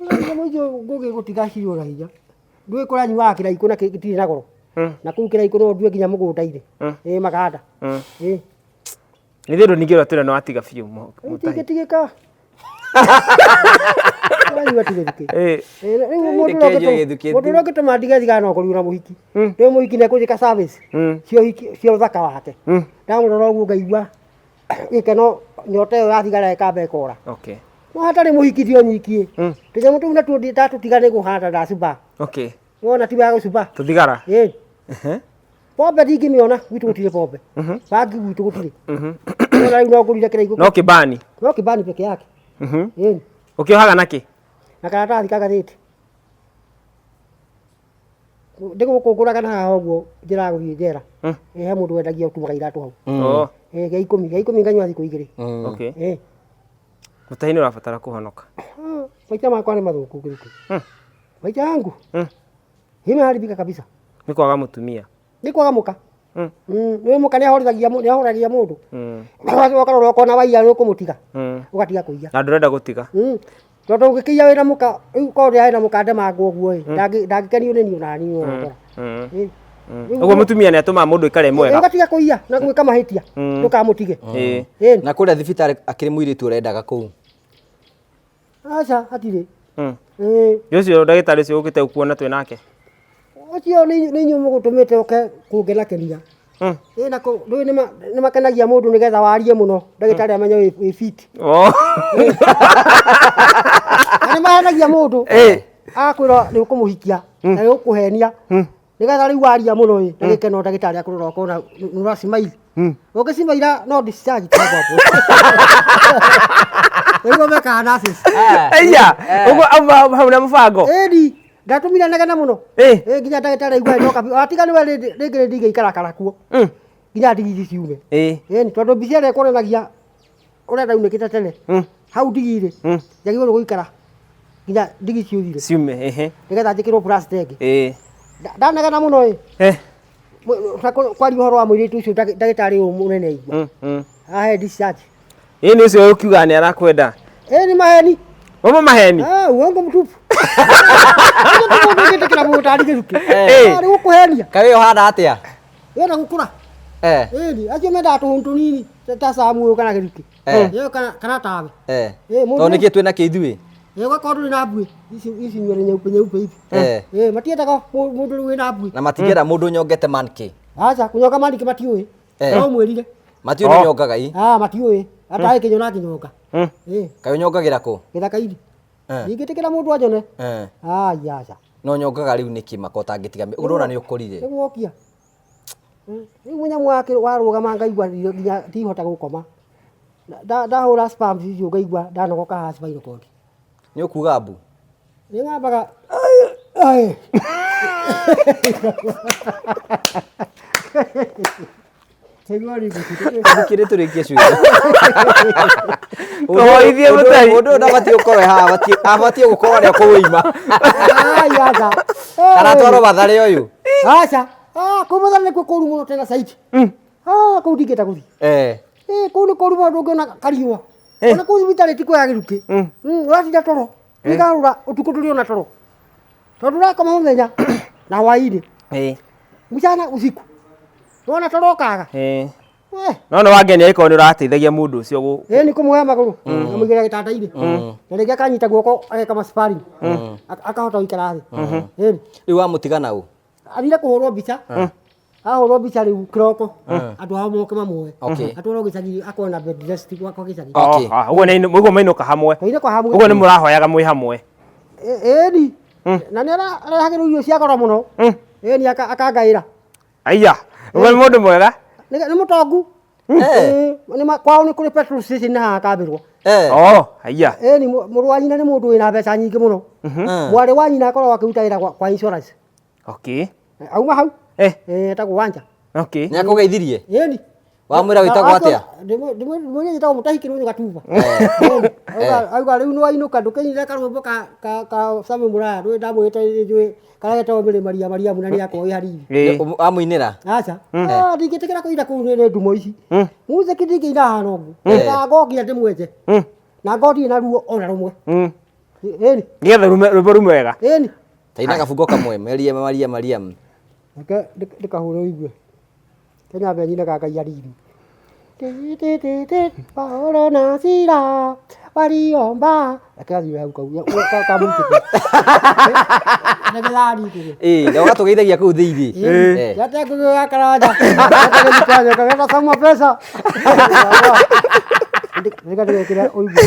Speaker 1: Nyamũ icio ngũgĩ gũtiga cirĩ na hinya. Ndũĩ kũranyuaga kĩraikũ na gĩtirĩ na goro. Na kũu kĩraikũ no ndue nginya mũgũnda-inĩ. Ĩ maganda. Ĩ.
Speaker 3: Nĩ thĩndũ ningĩ ũratwĩra nĩ watiga biũ Mũtahi.
Speaker 1: Itingĩtigĩka. Kũranyua ti gĩthukĩ. Rĩu mũndũ ũrĩa ũngĩtũma ndige thigara no ũkorirwo na mũhiki. Rĩu mũhiki nĩ ekũnjĩka service cia ũhiki cia ũthaka wake. Ndamũrora ũguo ngaigua gĩkeno nyota ĩyo ya thigara ĩkamba ĩkora.
Speaker 3: Okay.
Speaker 1: No hatarĩ mũhiki ndio nyiki. Tũnyamũ tũu natuo ndatũtiga nĩ kũhanda ndacumba.
Speaker 3: Okay.
Speaker 1: Wona ti wa gũcumba.
Speaker 3: Tũthigara.
Speaker 1: Ĩ. Pombe ndingĩmĩona gwitũ gũtirĩ pombe. Bangi gwitũ gũtirĩ. Wona rĩu no ngũrire kĩraikũ.
Speaker 3: No kĩbani.
Speaker 1: No kĩbani peke yake. Ĩ.
Speaker 3: Ũkĩohaga nakĩ?
Speaker 1: Na karatathi ka ngathĩti. Ndĩgũkũ ngũraga na haha ũguo njĩra ya gũthiĩ njera. Ĩ he mũndũ wendagia ũtumaga iratũ hau.
Speaker 3: Oh.
Speaker 1: Ĩ gĩa ikũmi, gĩa ikũmi nganyua thikũ igĩrĩ.
Speaker 3: Okay.
Speaker 1: Ĩ.
Speaker 3: Mũtahi nĩ ũrabatara kũhonoka.
Speaker 1: Maisha makwa nĩ mathũku gĩthukĩ. Maisha yangu imeharibika kabisa.
Speaker 3: Nĩ kwaga mũtumia.
Speaker 1: Nĩ kwaga mũka. Nĩ mũka nĩ ahorithagia nĩ ahoragia mũndũ. Ũgacoka ũkona waiya nĩ ũkũmũtiga. Ũgatiga kũiya.
Speaker 3: Na ndũrenda gũtiga.
Speaker 1: Tondũ ũngĩkĩiya wĩna mũka, rĩu korwo ndĩrarĩ na mũka ndemangwo ũguo ĩ, ndangĩkenio nĩ niĩ ona niĩ ũrakora.
Speaker 3: Ũguo mũtumia nĩ atũmaga mũndũ aikare mwega.
Speaker 1: Ũgatiga kũiya na gwĩka mahĩtia, ndũkamũtige.
Speaker 2: Na kũrĩa thibitarĩ akĩrĩ mũirĩtu ũrendaga kũu?
Speaker 1: Aca, hatirĩ.
Speaker 3: Nĩ ũcio ndagĩtarĩ ũcio ũkĩte gũkuona twĩ nake?
Speaker 1: Ũcio nĩ inyuĩ mũgũtũmĩte ũke kũngenakenia. Ĩ na ndũĩ nĩ makenagia mũndũ nĩgetha warie mũno, ndagĩtarĩ amenye wĩ fit. Na nĩ mahenagia mũndũ, agakwĩra nĩ ũkũmũhikia na nĩ ũkũhenia, nĩgetha rĩu waria mũno ĩ, na gĩkeno ndagĩtarĩ akũrora ũkona nĩ ũracimairi. Ũngĩcimaira no discharge tu hapo. Nĩguo mekaga nurses.
Speaker 3: Aya, ũguo hau na mũbango.
Speaker 1: Ĩni, ndatũmire negene mũno.
Speaker 3: Ĩ.
Speaker 1: Nginya ndagĩtarĩ aigua ndoka biũ. Atiga nĩwe rĩngĩ ndingĩikara kara kuo. Nginya ndigi ici ciume. Ĩni, tondũ mbica ĩrĩa ĩkuonanagia ũrĩa ndaunĩkĩte tene. Hau ndigi-rĩ, njagĩrĩirwo nĩ gũikara nginya ndigi ciũthire.
Speaker 3: Ciume, ehe.
Speaker 1: Nĩgetha njĩkĩrwo plaster ĩngĩ.
Speaker 3: Ĩ.
Speaker 1: Ndanegena mũno ĩ. Kwaria ũhoro wa mũirĩtu ũcio ndagĩtarĩ ũyũ mũnene igua. Ahe discharge.
Speaker 3: Ĩ nĩ ũcio ũkiuga nĩ arakwenda.
Speaker 1: Ĩ nĩ maheni.
Speaker 3: Mama maheni.
Speaker 1: Ah, uongo mtupu. Ndĩkĩra mũndũ tarĩ gĩthukĩ.
Speaker 3: Eh.
Speaker 1: Arĩ gũkũhenia.
Speaker 2: Kaĩ ũhana atĩa?
Speaker 1: Wenda gũkũra.
Speaker 2: Eh.
Speaker 1: Ĩni, acio mendaga tũhũnũ tũnini ta Samu ũyũ kana gĩthukĩ.
Speaker 2: Eh.
Speaker 1: Ĩyo kana tawe.
Speaker 2: Eh.
Speaker 1: Eh, mũndũ.
Speaker 2: Tondũ nĩkĩ twĩna kĩ ithuĩ?
Speaker 1: Ĩyo ũgakorwo ndũrĩ na mbuĩ. Ici ici nywĩrĩ nyeupe nyeupe hivi.
Speaker 2: Eh.
Speaker 1: Eh, matiendaga mũndũ rĩu wĩna mbuĩ.
Speaker 2: Na matingĩenda mũndũ ũnyongete mankĩ.
Speaker 1: Aca, kũnyonga manikĩ matiũĩ.
Speaker 2: Eh.
Speaker 1: No ũmwĩrire.
Speaker 2: Matiũĩ
Speaker 3: Oh.
Speaker 2: nĩ nyongaga i.
Speaker 1: Ah, matiũĩ. Hata kĩnyona ngĩnyonga. Eh,
Speaker 2: Kaĩ ũnyongagĩra kũ?
Speaker 1: gĩthaka-inĩ.
Speaker 2: Eh.
Speaker 1: Ndingĩtĩkĩra mũndũ anjone.
Speaker 2: Eh.
Speaker 1: Ai, aca.
Speaker 2: No nyongaga rĩu nĩkĩ maka ũtangĩtiga ũrona nĩ ũkũrire.
Speaker 1: Nĩ guokia. Rĩu mũnyamũ wake warũgama ngaigua nginya ndihota gũkoma. Ndahũra spams icio ngaigua ndanogoka haha spinal cord.
Speaker 2: Nĩ ũkuga mbu.
Speaker 1: Nĩ ngambaga ai. Nĩguo rĩngĩ.
Speaker 2: Thikĩrĩ tũrĩkie ciũria.
Speaker 3: Tũhoithie mũtai.
Speaker 2: Mũndũ ũyũ ndabatiĩ gũkorwo e haha, abatiĩ gũkorwo arĩa kũu oima.
Speaker 1: Ai, aca.
Speaker 2: Kana atwarwo Mathare ũyũ.
Speaker 1: Aca. Ah, kũu Mathare nĩkuo kũru mũno tena saiti. Ah, kũu ndingĩenda gũthiĩ.
Speaker 2: Eh.
Speaker 1: Eh, kũu nĩ kũru mũno ndũngĩona kariũa. Ona kũu thibitarĩ ti kwega gĩthukĩ. Ũratinda toro. Wĩgarũra ũtukũ ndũrĩ ona toro. Tondũ ũrakoma mũthenya na hwaĩ-inĩ.
Speaker 3: Eh.
Speaker 1: Mchana usiku. Wona toro ũkaga.
Speaker 3: Eh.
Speaker 1: We,
Speaker 3: No nĩ wangenia ĩkorwo nĩ ũrateithagia mũndũ ũcio gũ
Speaker 1: ĩ nĩ kũmuoya magũrũ. Kamũigĩra gĩtanda-inĩ. Na rĩngĩ akanyita guoko ageka ma sparring. Akahota gũikara thĩ. Ĩni.
Speaker 2: Rĩu wamũtiga na ũ?
Speaker 1: Athire kũhũrwo mbica. Ahũrwo mbica rĩu kĩroko. Andũ ao moke mamuoe.
Speaker 2: Okay.
Speaker 1: Atwarwo gĩcagi akorwo na bed rest gwakwa gĩcagi.
Speaker 2: Okay.
Speaker 3: Oh, ah, ũguo nĩ ũguo mainũka hamwe.
Speaker 1: Twaire kwa hamwe.
Speaker 3: Ũguo nĩ mũrahoyaga mwĩ hamwe.
Speaker 1: Ĩni. Na nĩ arehagĩrwo irio cia goro mũno. Ĩni akangaĩra.
Speaker 3: Aiya. Ũguo nĩ mũndũ mwega.
Speaker 1: Nĩ mũtongu.
Speaker 2: Eh.
Speaker 1: Ĩ, kwao nĩ kũrĩ petrol station na haha kambĩrwo.
Speaker 2: Eh.
Speaker 3: Oh, aiya.
Speaker 1: Ĩni mũrũ wa nyina nĩ mũndũ wĩna mbeca nyingĩ mũno. Mwarĩ wa nyina akoragwo akĩruta wĩra kwa insurance.
Speaker 3: Okay.
Speaker 1: Auma hau.
Speaker 3: Eh.
Speaker 1: Eh, etagwo Wanja.
Speaker 3: Okay.
Speaker 2: Nĩ akũgeithirie?
Speaker 1: Ĩni.
Speaker 2: Wamwĩra wĩtagwo atĩa?
Speaker 1: Ndĩmwĩra njĩtagwo Mũtahi Kĩrũnyũ Gatumba. Auga rĩu nĩwainũka ndũkĩnyire karwĩmbo ka Samuel Mũraya ndũĩ ndamwĩrĩte njũĩ karĩa getagwo Mĩrĩ Maria Mariamu na nĩakorwo ĩ hanini.
Speaker 3: Eh.
Speaker 2: Wamũinĩra?
Speaker 1: Aca. Ah, ndingĩtĩkĩra kũina kũu nĩ ndumo ici. Music ndingĩina hana ũguo. Ndango nginya ndĩmwenje. Na ngo ndirĩ na ruo ona rũmwe. Ĩni.
Speaker 3: Nĩgetha rwĩmbo rume wega.
Speaker 1: Ĩni.
Speaker 2: Taina gabungo kamwe Maria Maria Mariam.
Speaker 1: Reke ndĩkahũre ũigue. Kenya mbe nyinaga Ngai ariri. Ti, ti, ti, ti, Paulo na Sila waliomba. Reke athiĩ hau kau ka music. Nĩgetha ariri.
Speaker 2: Ĩ, na ũgatũgeithagia kũu thĩinĩ. Eh.
Speaker 1: Yate ngũgĩ karanja. Yate ngũgĩ kama pesa. Reke ndĩgekĩre ũigue.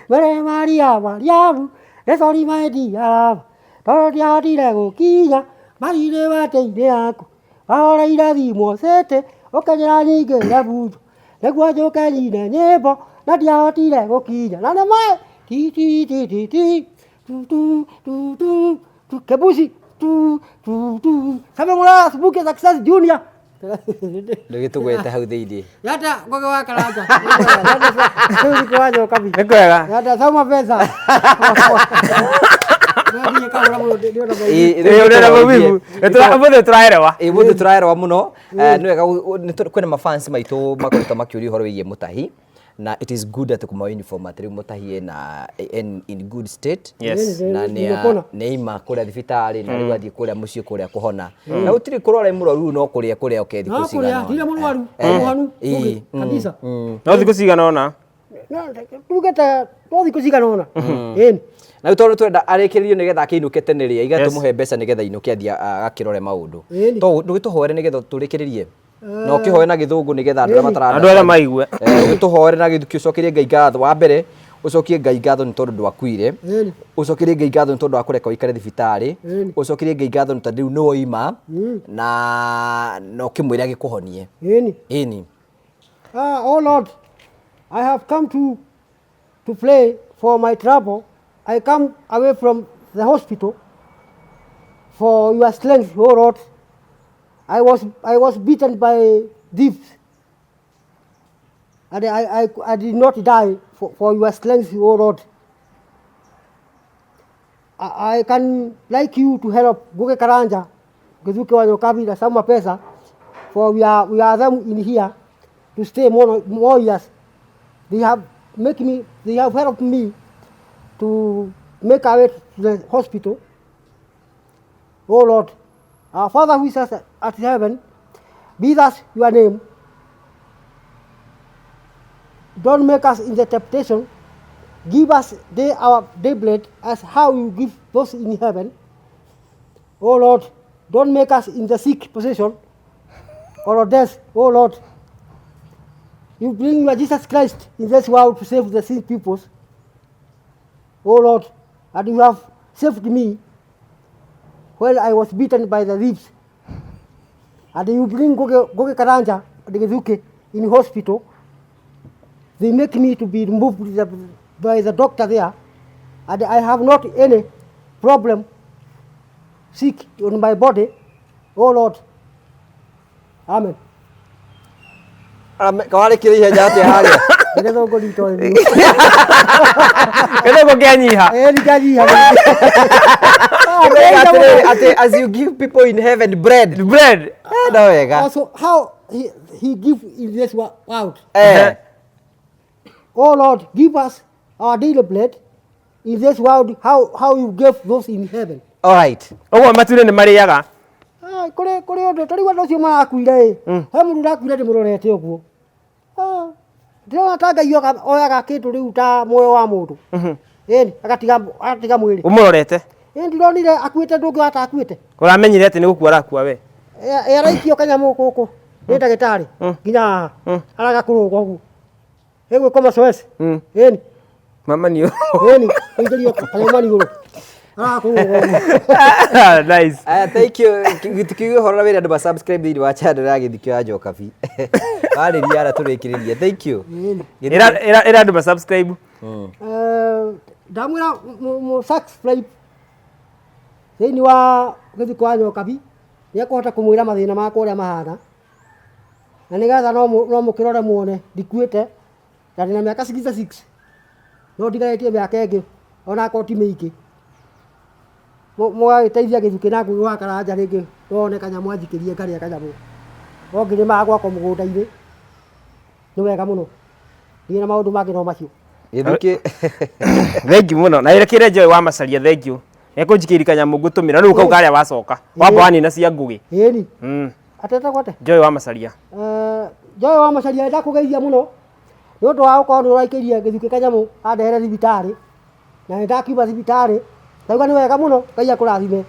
Speaker 1: Mere Maria Mariamu nĩ my dear tondũ ndiahotire gũkinya mathirĩ matĩ-inĩ yaku wahoreire thimũ cĩtĩ ũkĩnjĩra nyingĩre bunjo nĩguo njũke nyine nyĩmbo na ndiahotire gũkinya na nĩ maĩ ti ti ti ti ti tu tu tu tu tu kebusi tu tu tu Samuel Muraya Subuki Success Junior
Speaker 2: Ndũgĩtũgwete hau thĩinĩ.
Speaker 1: Yata ngoge wa karanja. Rĩu wa nyoka bi.
Speaker 3: Nĩ kwega.
Speaker 1: Yata sauma pesa. Ndio kaura mũno ndio na
Speaker 2: Ĩ,
Speaker 3: Ĩ, ũrĩ na maumivu. Ũmũthĩ tũraerewa.
Speaker 2: Ĩ, mũthĩ tũraerewa mũno. Nĩ wega kwĩna mafans maitũ makoretwo makĩũria ũhoro wĩgiĩ Mũtahi na it is good atĩ kũma uniform atĩ rĩu Mũtahi ena in good state.
Speaker 3: Yes.
Speaker 2: Na
Speaker 1: Nimepona.
Speaker 2: nĩ aima kũrĩa thibitarĩ na rĩu athiĩ kũrĩa mũciĩ kũrĩa kũhona. Na gũtirĩ kũrwara mũrwaru no kũrĩa kũrĩa oke thikũ
Speaker 1: No kũrĩa
Speaker 2: cigana
Speaker 1: ndirĩ
Speaker 2: ũna.
Speaker 1: mũrwaru.
Speaker 2: Eh,
Speaker 1: Mũhanu.
Speaker 2: ĩ,
Speaker 1: Kabisa.
Speaker 3: No thikũ cigana ũna.
Speaker 1: No tuge ta no thikũ cigana ũna. Ĩni.
Speaker 2: Na rĩu tondũ twenda arĩkĩrĩrio nĩgetha akĩinũke tene rĩ, aiga
Speaker 3: Yes.
Speaker 2: tũmũhe mbeca nĩgetha ainũke athiĩ agakĩrore maũndũ.
Speaker 1: Ĩni.
Speaker 2: To ndũgĩtũhoere nĩgetha tũrĩkĩrĩrie. Na ũkĩhoe na gĩthũngũ nĩgetha andũ arĩa mataranda.
Speaker 3: Andũ arĩa maigue.
Speaker 2: Ũgĩtũhoere na gĩthũki ũcokerie Ngai ngatho. Wa mbere ũcokie Ngai ngatho nĩ tondũ ndwakuire.
Speaker 1: Ĩni.
Speaker 2: Ũcokerie Ngai ngatho nĩ tondũ wa kũreka ũikare thibitarĩ.
Speaker 1: Ĩni.
Speaker 2: Ũcokerie Ngai ngatho nĩ tondũ rĩu nĩ woima na ũkĩmwĩre agĩkũhonie.
Speaker 1: Ĩni.
Speaker 2: Ĩni.
Speaker 1: Ah, oh Lord, I have come to play for my trouble. I come away from the hospital for your strength, oh Lord. I was beaten by thieves. And I did not die for your strength, oh Lord. I can like you to help Ngugi Karanja Githuki wa Nyokabi na some pesa for we are them in here to stay more years. They have make me they have helped me to make our way to the hospital. Oh Lord, our Father who is at heaven, be thus your name. Don't make us in the temptation. Give us day our day bread as how you give those in heaven. Oh Lord, don't make us in the sick position or death. Oh Lord, you bring your Jesus Christ in this world to save the sin peoples. Oh Lord, and you have saved me when I was beaten by the thieves. And you bring Ngugi Karanja and Githuki in hospital. They make me to be removed by the doctor there, and I have not any problem sick on my body. Oh Lord. Amen.
Speaker 2: Kawarĩkĩria ihenya atĩa harĩa?
Speaker 1: Gĩthũngũ ritũ.
Speaker 3: Gĩthũngũ kĩanyiha.
Speaker 1: Eh, nĩkĩanyiha.
Speaker 2: Atĩrĩrĩ, atĩ as you give people in heaven bread.
Speaker 3: Bread.
Speaker 2: Eh, no wega.
Speaker 1: Also, how he give in this world. Oh Lord, give us our daily bread in this world, how you gave those in heaven.
Speaker 2: All right.
Speaker 3: Ũguo matuire nĩ marĩaga.
Speaker 1: Ah, kũrĩ ũndũ ta rĩu andũ acio marakuire ĩ, he mũndũ ũrakuire ndĩmũrorete ũguo. Ah, ndĩrona ta Ngai oyaga kĩndũ rĩu ta muoyo wa mũndũ, ĩni agatiga mwĩrĩ.
Speaker 3: Ũmũrorete.
Speaker 1: Ĩ, ndironire akuĩte, ndũngĩona ta akuĩte.
Speaker 3: Ũramenyire atĩ nĩ gũkua arakua we?
Speaker 1: Ĩ, araikio kanyamũ gũkũ nĩ ndagĩtarĩ nginya haha, araga kũrũga ũguo, ĩgwĩkwo mazoezi. Ĩni.
Speaker 3: Mama ni.
Speaker 1: Ĩni kũingĩrio kanyamũ maniũrũ, araga kũrũga ũguo.
Speaker 3: Nice.
Speaker 2: Aya, thank you. Tukiuga ũhoro na wĩra andũ ma subscribe thĩinĩ wa channel ya Gĩthikio ya Njokabi. Warĩria ara tũrĩkĩrĩrie. Thank you.
Speaker 3: Ĩra ĩra andũ ma subscribe.
Speaker 1: Eh, ndamwĩra mu subscribe thĩinĩ wa Gĩthiko wa Nyokabi, nĩ ekũhota kũmwĩra mathĩna makwa ũrĩa mahana, na nĩgetha no mũkĩrore muone ndikuĩte, na ndĩna mĩaka 66, no ndigarĩtie mĩaka ĩngĩ onakorwo ti mĩingĩ. Mũgagĩteithia Gĩthukĩ na Ngugi wa Karanja, rĩngĩ no one kanyamũ anjikĩrie ngarĩa kanyamũ no ngĩrĩmaga gwakwa mũgũnda-inĩ, nĩ wega mũno. Ndirĩ na maũndũ mangĩ no macio.
Speaker 2: Gĩthukĩ.
Speaker 3: Thank you mũno na ĩrekĩre Joy wa Macaria, thank you, nĩekũnjikĩria kanyamũ ngũtũmĩra rĩu kau karĩa wacoka wamba wanina cia Ngugi.
Speaker 1: Ĩni. Atetagwo atĩa?
Speaker 3: Joy wa Macaria.
Speaker 1: Eh, Joy wa Macaria, ndakũgeithia mũno nĩ ũndũ wa gũkorwo nĩ ũraikĩria Gĩthukĩ kanyamũ andehere thibitarĩ, na nĩ ndakiuma thibitarĩ, ndauga nĩ wega mũno. Ngai akũrathime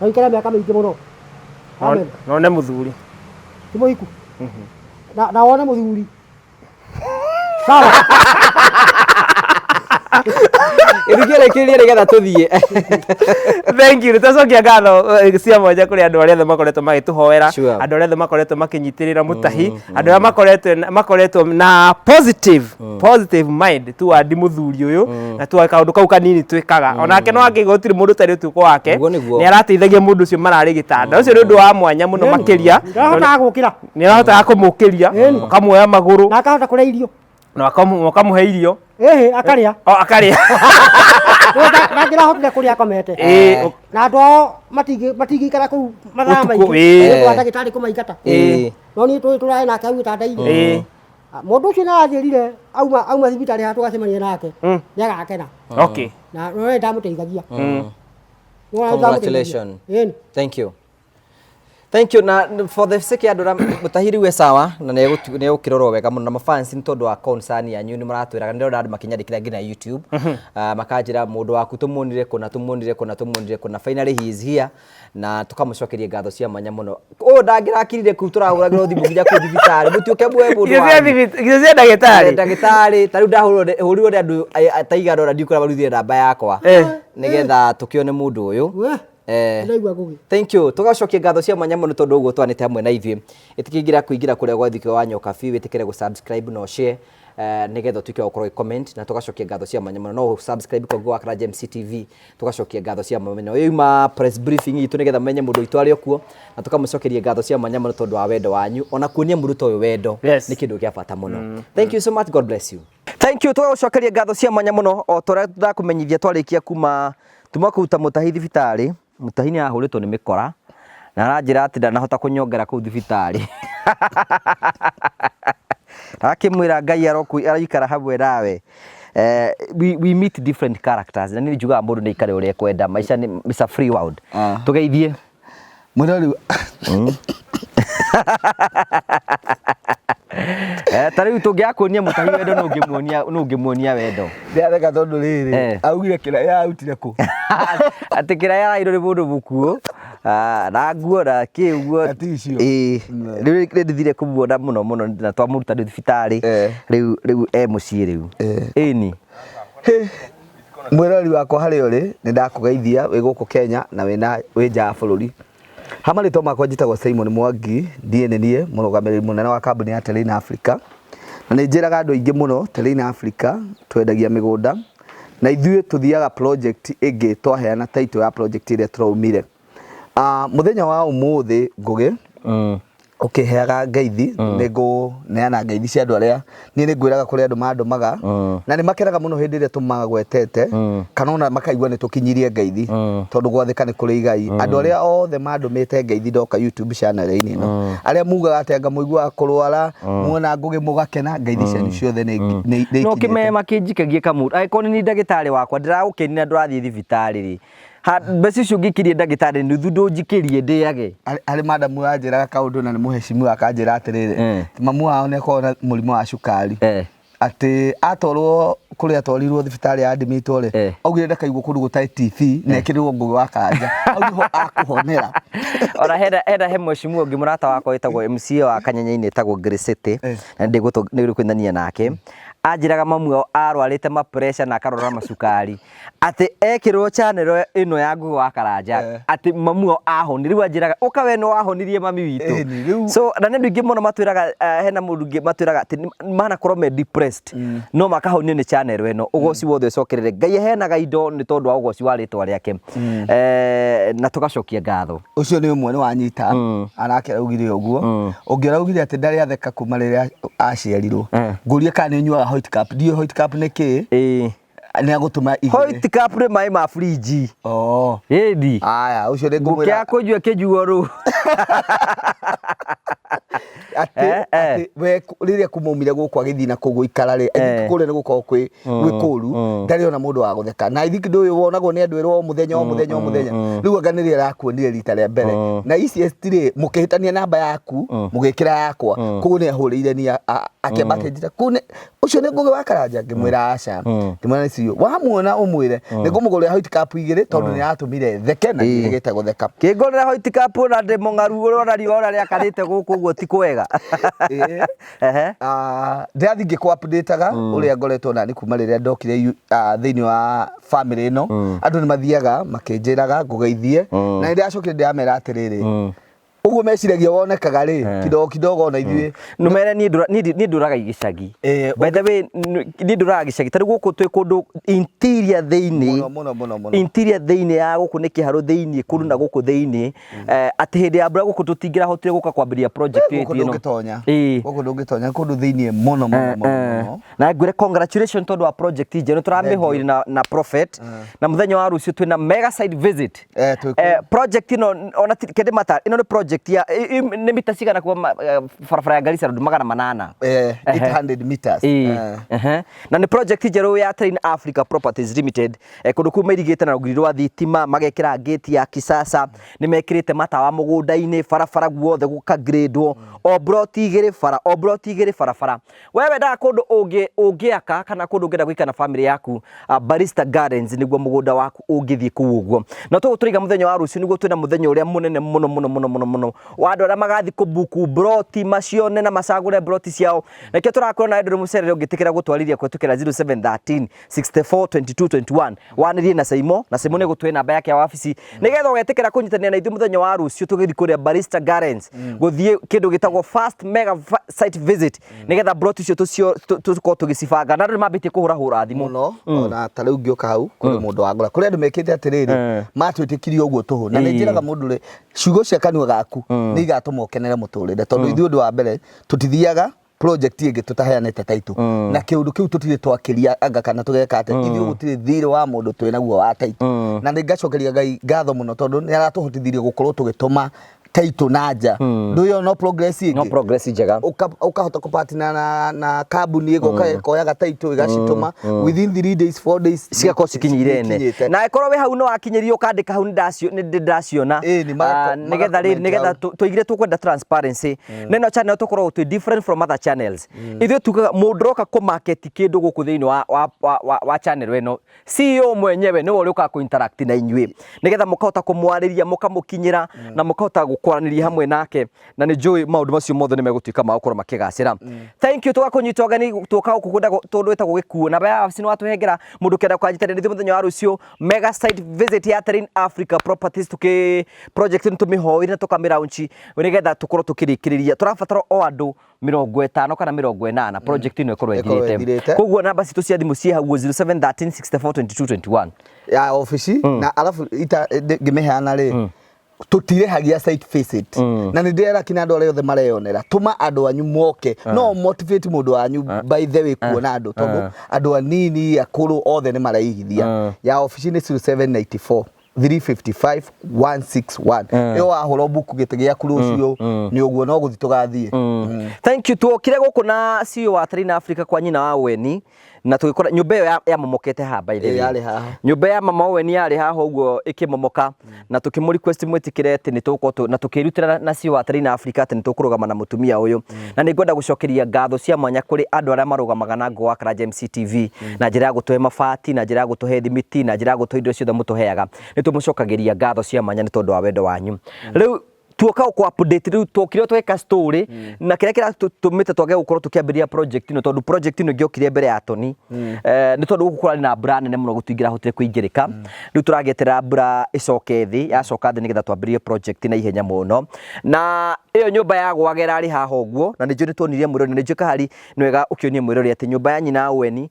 Speaker 1: na ũikare mĩaka mĩingĩ mũno. Amen.
Speaker 3: None mũthuri.
Speaker 1: Ti mũhiku na wone mũthuri, sawa.
Speaker 2: Gĩthukĩ, rĩkĩrĩrie nĩgetha tũthiĩ.
Speaker 3: Thank you, nĩtwacokia ngatho cia mwanya kũrĩ andũ arĩa othe makoretwo magĩtũhoera, andũ arĩa othe makoretwo makĩnyitĩrĩra mũtahi, andũ arĩa makoretwo na positive mind toward mũthuri ũyũ, na toward kaũndũ kau kanini twĩkaga, onake no akĩigua gũtirĩ mũndũ ũtarĩ ũtukũ wake.
Speaker 2: Nĩguo, nĩguo.
Speaker 3: Nĩ arateithagia mũndũ ũcio mararĩ gĩtanda ũcio, nĩ ũndũ wa mwanya mũno makĩria.
Speaker 1: Ndahotaga gũkĩra.
Speaker 3: Nĩ arahotaga kũmũkĩria, ũkamuoya magũrũ.
Speaker 1: Na akahota kũrĩa irio.
Speaker 3: Na ũkamũhe irio.
Speaker 1: Ĩhĩ, akarĩa.
Speaker 3: O akarĩa.
Speaker 1: Ndangĩrahotire kũrĩa akomete. Na andũ ao matingĩikara kũu mathaa
Speaker 3: Ũtukũ,
Speaker 1: maingĩ nĩ ũndũ wa ndagĩtarĩ kũmaingata. No niĩ tũĩ tũrarĩ nake hau gĩtanda-inĩ. Ah, mũndũ ũcio nĩ aranjĩrire auma thibitarĩ haha tũgacemania nake, nĩ agakena. Na no nĩ ndamũteithagia. Nĩ wona ndamũteithagia.
Speaker 2: Congratulations.
Speaker 1: Ĩni.
Speaker 2: Thank you. Thank you, na for the sake ya andũ arĩa mũtahi rĩu e sawa na nĩ egũkĩrorwo wega mũno na mafans, nĩ tondũ wa concern yanyu nĩ maratwĩraga, nĩ ndĩrona andũ makĩnyandĩkĩra nginya YouTube, makanjĩra mũndũ waku tũmuonire kũna, tũmuonire kũna, tũmuonire kũna, finally he is here, na tũkamũcokeria ngatho cia mwanya mũno. Ũyũ ndangĩrakirire kũu tũrahũragĩrwo thimũ nginya kũu thibitarĩ, mũtuĩke muoe mũndũ
Speaker 3: Nginya cia
Speaker 2: wanyu.
Speaker 3: Nginya cia ndagĩtarĩ.
Speaker 2: Ndagĩtarĩ ta rĩu ndahũrirwo nĩ andũ ta igana ũna, ndiũĩ kũrĩa marutire namba yakwa nĩgetha tũkĩone mũndũ ũyũ.
Speaker 1: We, ndaigua ngũgĩ.
Speaker 2: Thank you, tugacokia ngatho cia mwanya mũno tondũ ũguo twanĩte hamwe na ithuĩ, ĩtĩkĩingĩra kũingĩra kũrĩa gwa Thikio wa Nyokabi, wĩtĩkĩre gũ subscribe na share, nĩgetha ũtuĩke wa gũkorwo ũgĩ comment, na tũgacokia ngatho cia mwanya mũno. No subscribe kwa Ngugi wa Karanja MCTV, tũgacokia ngatho cia mwanya mũno. Yuma press briefing itũ nĩgetha menye mũndũ witũ arĩ o kuo, na tũkamũcokeria ngatho cia mwanya mũno tondũ wa wendo wanyu, ona kuonia mũndũ ta ũyũ wendo nĩ kĩndũ gĩa bata mũno. Thank you so much, God bless you. Thank you, tũgagũcokeria ngatho cia mwanya mũno o ta ũrĩa ndakũmenyithia twarĩkia kuma. Tuma kũruta Mũtahi thibitarĩ, Mũtahi nĩ arahũrĩtwo nĩ mĩkora na aranjĩra atĩ ndanahota kũnyongera kũu thibitarĩ. Ndakĩmwĩra Ngai aroikara hamwe nawe. Eh, we meet different characters na niĩ njugaga mũndũ nĩ aikare ũrĩa ekwenda maica nĩ it's a free world.
Speaker 4: Ah.
Speaker 2: Tũgeithie.
Speaker 4: Mwĩrori
Speaker 2: Eh, ta rĩu tũngĩaga kuonia Mũtahi wendo nũ ũngĩmuonia nũ ũngĩmuonia wendo?
Speaker 4: Ndĩratheka tondũ rĩrĩ augire kĩrĩa yarutire kũ?
Speaker 2: Atĩ kĩrĩa yarairwo nĩ mũndũ mũkuũ ah, na nguo na kĩ ũguo.
Speaker 4: Na tissue.
Speaker 2: Ĩĩ. Rĩu nĩ ndĩthire kũmuona mũno mũno na twamũruta rĩu thibitarĩ. Rĩu rĩu e mũciĩ rĩu. Ĩni.
Speaker 4: Hĩ, mwĩrori wakwa harĩa ũrĩ nĩ ndakũgeithia wĩ gũkũ Kenya na wĩna wĩ nja ya bũrũri. Ha marĩtwa makwa njĩtagwo Simon Mwangi, niĩ nĩ niĩ mũrũgamĩrĩri mũnene wa kambuni ya Terrain Africa. Na nĩ njĩraga andũ aingĩ mũno Terrain Africa twendagia mĩgũnda na ithuĩ tũthiaga project ĩngĩ twaheana title ya project ĩrĩa tũraumire. Ah, mũthenya wa ũmũthĩ Ngũgĩ ũkĩheaga ngeithi nĩ ngũneana ngeithi cia andũ arĩa niĩ nĩ ngwĩraga kũrĩ andũ mandũmaga na nĩ makenaga mũno hĩndĩ ĩrĩa tũmagwetete kana ona makaigua nĩ tũkinyirie ngeithi tondũ gwathĩka nĩ kũrĩ igai. Andũ arĩa othe mandũmĩte ngeithi ndoka YouTube channel-inĩ ĩno, arĩa mugaga atĩ anga mũiguaga kũrwara muona Ngũgĩ mũgakena, ngeithi cianyu ciothe nĩ nĩ
Speaker 2: No
Speaker 4: ikinyĩte.
Speaker 2: kĩmee makĩnjikagie kamũndũ angĩkorwo nĩ niĩ ndagĩtarĩ wakwa ndĩragũkenia na ndũrathiĩ thibitarĩ rĩ, Ha, mbeca icio ũngĩkirie ndagĩtarĩ nuthu ndũnjikĩrie ndĩage.
Speaker 4: Harĩ madamu wanjĩraga kaũndũ na nĩ mũheshimiwa akanjĩra atĩrĩrĩ, mamu wao nĩ akoragwo na mũrimũ wa cukari. Atĩ atwarwo kũrĩa atwarirwo thibitarĩ ya admitwo rĩ, augire ndakaigwo kũndũ gũtarĩ TV na ekĩrĩrwo Ngũgĩ wa Karanja. Hau nĩho akũhonera.
Speaker 2: Ona hena hena he mheshimiwa ũngĩ mũrata wakwa wĩtagwo MCA wa Kanyenyainĩ etagwo Grace City na nĩndĩgũtũinania nake. Anjĩraga mamu wao arwarĩte ma pressure na akarwara macukari. Atĩ ekĩrwo channel ĩno ya Ngũgĩ wa Karanja
Speaker 4: Eh.
Speaker 2: atĩ mamu wao ahonire. Rĩu anjĩraga ũka we nĩ wahonirie mami witũ.
Speaker 4: Ĩni, rĩu-
Speaker 2: So na nĩ andũ aingĩ mũno matwĩraga hena mũndũ ũngĩ matwĩraga atĩ manakorwo me depressed no makahonio nĩ channel ĩno. Ũgoci wothe ũcokerere Ngai aheanaga indo nĩ tondũ wa ũgoci wa rĩtwa rĩake. Na tũgacokia ngatho.
Speaker 4: Ũcio nĩ ũmwe nĩ wanyita anake araugire ũguo. Ũngĩ araugire atĩ ndarĩ atheka kuma rĩrĩa aciarirwo. Ngũrie kana nĩ ũnyuaga White Cup. Ndiũĩ White Cup nĩ kĩĩ. Nĩ agũtũma igĩrĩ.
Speaker 2: White Cup nĩ maĩ ma fridge.
Speaker 4: Oh.
Speaker 2: Ĩni.
Speaker 4: Aya, ũcio nĩ ngũmwĩra.
Speaker 2: Ngũkĩaga kũnyua kĩnyuo rũ.
Speaker 4: Atĩ, atĩ we rĩrĩa kuma aumire gũkũ agĩthiĩ na kũu gũikara rĩ, I think kũrĩa nĩ gũkoragwo kwĩ gwĩ kũru, ndarĩ ona mũndũ wa gũtheka. Na I think ndũĩ wonagwo nĩ andũ erũ o mũthenya o mũthenya o mũthenya. Rĩu anga nĩrĩo arakuonire rita rĩa mbere. Na easiest rĩ, mũkĩhĩtania namba yaku, mũgĩkĩra yakwa. Koguo nĩ ahũrĩire niĩ akĩamba akĩnjĩra, kũu nĩ ũcio nĩ Ngũgĩ wa Karanja? Ngĩmwĩra aca. Ngĩmwĩra nĩ ciũ. Wamuona ũmwĩre nĩ ngũmũgũrĩra White Cup igĩrĩ tondũ nĩ aratũmire theke na ndigĩte gũtheka.
Speaker 2: Kĩngũrĩra White Cup ona ndĩ mũng'aru ũrona riũa ũrĩa rĩakanĩte gũkũ ũguo ti kwega.
Speaker 4: Ehe. Ah, ndĩrathiĩ ngĩkũ update-aga ũrĩa ngoretwo nani kuma rĩrĩa ndokire thĩinĩ wa family ĩno. Andũ nĩ mathiaga makĩnjĩraga ngũgeithie na nĩ ndĩracokire ndĩramera atĩrĩrĩ, ũguo meciragia wonekaga rĩ kidogo kidogo ona ithuĩ
Speaker 2: Numere niĩ ndũraga gĩcagi. By the way, niĩ ndũraga gĩcagi tarĩu gũkũ twĩ kũndũ interior thĩinĩ.
Speaker 4: Mũno, mũno, mũno, mũno.
Speaker 2: Interior thĩinĩ ya gũkũ nĩ kĩharũ thĩinĩ kũndũ na gũkũ thĩinĩ. Atĩ hĩndĩ ya mbura gũkũ tũtingĩrahotire gũka kwambĩrĩria project
Speaker 4: Gũkũ
Speaker 2: ĩno.
Speaker 4: ndũngĩtonya. Gũkũ ndũngĩtonya kũndũ thĩinĩ mũno, mũno, mũno, mũno.
Speaker 2: Na ngwĩre congratulations tondũ wa project njerũ tũramĩhoire na Prophet. Na mũthenya wa rũciũ twĩna mega site visit.
Speaker 4: Twĩ kũ?
Speaker 2: Project ĩno ona ti kende mata ĩno nĩ project ya nĩ mita cigana kuma barabara ya Garissa Road 800.
Speaker 4: 800 meters.
Speaker 2: Na nĩ project njerũ ya Train Africa Properties Limited. Kũndũ kũu mairigĩte na rũgiri rwa thitima, magekĩra gate ya kisasa, nĩ mekĩrĩte matawa mũgũnda-inĩ, barabara guothe gũka-grade-wo, o plot igĩrĩ bara, o plot igĩrĩ barabara. We wendaga kũndũ ũngĩaka kana kũndũ ũngĩenda gũikara na family yaku, Barista Gardens nĩguo mũgũnda waku ũngĩthiĩ kũu ũguo. Na toguo tũraiga mũthenya wa rũciũ nĩguo twĩna mũthenya ũrĩa mũnene mũno mũno mũno mũno mũno wa andũ arĩa magathiĩ kũbuku broti macione na macagũre broti ciao. Nakĩo tũrakwĩra nawe ndũrĩ mũcerere ũngĩtĩkĩra gũtwarithia kũhetũkĩra 0713 64 22 21 wanĩrie na Saimo, na Saimo nĩ egũtũhe namba yake ya wabici nĩgetha ũgetĩkĩra kũnyitanĩra na ithuĩ mũthenya wa rũciũ tũgĩthiĩ kũrĩa Barista Gardens gũthiĩ kĩndũ gĩtagwo first mega site visit nĩgetha plot icio tũkorwo tũgĩcibanga na andũ nĩ mambĩtie kũhũrahũra thimũ
Speaker 4: mũno ona ta rĩu ngĩũka hau kũrĩ mũndũ wangũra kũrĩ andũ mekĩte atĩrĩrĩ matwĩtĩkirie ũguo tũhũ na nĩ njĩraga mũndũ rĩ ciugo cia kanua gaku nĩ igatũma ũkenere mũtũrĩre tondũ ithuĩ ũndũ wa mbere tũtithiaga. Project ĩngĩ tũtaheanĩte title na kĩũndũ kĩu tũtirĩ twakĩria anga kana tũgeka atĩa. Ithuĩ gũtirĩ thirĩ wa mũndũ twĩ naguo wa title, na nĩ ngacokeria Ngai ngatho mũno tondũ nĩ aratũhotithirie gũkorwo tũgĩtũma title na nja. Ndũĩ no progress ĩngĩ.
Speaker 2: No progress njega.
Speaker 4: Ũkahota kũpartner na kambuni ĩgoka ĩkoyaga title ĩgacitũma within 3 days, 4 days.
Speaker 2: Cigakorwo cikinyĩire ene.
Speaker 4: Ikinyĩte.
Speaker 2: Na ĩkorwo wĩ hau no wakinyĩrio, ũkandĩka hau nĩ ndĩraciona.
Speaker 4: Ĩni,
Speaker 2: Ah, nĩgetha rĩrĩ
Speaker 4: magacomment
Speaker 2: nĩgetha
Speaker 4: hau.
Speaker 2: tũigire tũkwenda transparency na ĩno channel tũkoragwo twĩ different from other channels. Ithuĩ tugaga mũndũ ũroka kũ market kĩndũ gũkũ thĩinĩ wa channel ĩno, CEO mwenyewe nĩwe ũrĩa ũkaga kũ interact na inyuĩ nĩgetha mũkahota kũmwarĩria, mũkamũkinyĩra na mũkahota gũkwaranĩria hamwe nake, na nĩ njũĩ maũndũ macio mothe nĩ megũtuĩka ma gũkorwo makĩgacĩra. Thank you. Tũgakũnyita ũgeni tũka gũkũ kũndũ gwĩtagwo Gĩkuũ. Namba ya wabici nĩ watũhengera. Mũndũ ũkĩenda kwanyitanĩra ithuĩ mũthenya wa rũciũ, mega site visit ya Terrain Africa Properties, tũkĩ project nĩ tũmĩhoire na tũkamĩ launch nĩgetha tũkorwo tũkĩrĩkĩrĩria. Tũrabatara o andũ 50 kana 80, project ĩno ĩkorwo
Speaker 4: Ĩkorwo
Speaker 2: ĩthirĩte.
Speaker 4: ĩthirĩte.
Speaker 2: Koguo namba citũ cia thimũ ciĩ hau 0713 64 22 21.
Speaker 4: Ya obici na arabu ita ngĩmĩheana rĩ, tũtirĩhagia site visit, na nĩ ndĩrera kinya andũ arĩa othe mareyonera, tũma andũ anyu moke, no motivate mũndũ wanyu by the way kuona andũ, tondũ andũ anini akũrũ othe nĩ mareigithia. Ya obici nĩ 0794 355 161. Ĩyo wahũra mbuku gĩtĩ gĩaku rũciũ nĩ ũguo no gũthiĩ tũgathiĩ.
Speaker 2: Thank you. Tuokire gũkũ na CEO wa Terrain Africa kwa nyina wa Weni na tũgĩkora nyũmba ĩyo yamomokete haha, by the way.
Speaker 4: Yarĩ haha.
Speaker 2: Nyũmba ya mama Weni yarĩ haha ũguo ĩkĩmomoka, na tũkĩmũ request mwĩtĩkĩre atĩ nĩ tũgũkorwo na tũkĩrutĩra na CEO wa Terrain Africa atĩ nĩ tũkũrũgama na mũtumia ũyũ. Na nĩ ngwenda gũcokeria ngatho cia mwanya kũrĩ andũ arĩa marũgamaga na Ngũ wa Karanja MCTV na njĩra ya gũtũhe mabati, na njĩra ya gũtũhe thimiti, na njĩra ya gũtũhe indo ciothe mũtũheaga. Nĩ tũmũcokagĩria ngatho cia mwanya nĩ tondũ wa wendo wanyu. Rĩu tuoka gũkũ update, rĩu tuokire tweka story na kĩrĩa kĩratũmĩte twage gũkorwo tũkĩambĩrĩria project ĩno, tondũ project ĩno ĩngĩokire mbere ya Tony, nĩ tondũ gũkũ kũrarĩ na mbura nene mũno, gũtingĩrahotire kũingĩrĩka. Rĩu tũragĩeterera mbura ĩcoke thĩ, yacoka thĩ nĩgetha twambĩrĩrie project na ihenya mũno. Na ĩyo nyũmba yagwaga ĩrarĩ haha ũguo, na nĩ njũĩ nĩ tuonirie mwĩrori, na nĩ njũĩ kahari nĩ wega ũkĩonie mwĩrori atĩ nyũmba ya nyina Weni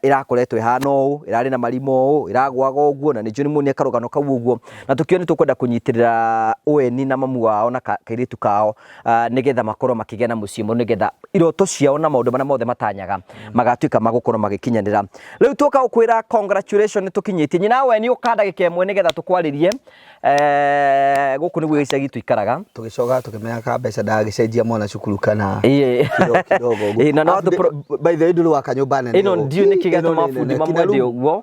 Speaker 2: ĩrakoretwo ĩhana ũũ, ĩrarĩ na marima ũũ, ĩragwaga ũguo, na nĩ njũĩ nĩ muonia karũgano kau ũguo. Na tũkĩona nĩ tũkwenda kũnyitĩrĩra Weni na mamu wao na kairĩtu kao, nĩgetha makorwo makĩgĩa na mũciĩ mwerũ, nĩgetha iroto ciao na maũndũ marĩa mothe matanyaga magatuĩka magũkorwo magĩkinyanĩra. Rĩu tũka gũkwĩra congratulations, nĩ tũkinyĩtie nyina Weni, ũka ndagĩka ĩmwe nĩgetha tũkwarĩrie. Gũkũ nĩguo gĩcagi tũikaraga.
Speaker 4: Tũgĩcoka tũkĩmenya ka mbeca ndagĩcenjia mwana cukuru kana
Speaker 2: Ĩĩ.
Speaker 4: kidogo kidogo ũguo.
Speaker 2: Ĩĩ, na no
Speaker 4: Alafu by the way, ndũrĩ waka nyũmba nene
Speaker 2: ĩno
Speaker 4: ũũ.
Speaker 2: Ndiũ nĩkĩ
Speaker 4: Ĩno
Speaker 2: gĩatũma
Speaker 4: nĩ
Speaker 2: bundi
Speaker 4: nene. Kinya
Speaker 2: mamwende
Speaker 4: room.
Speaker 2: ũguo.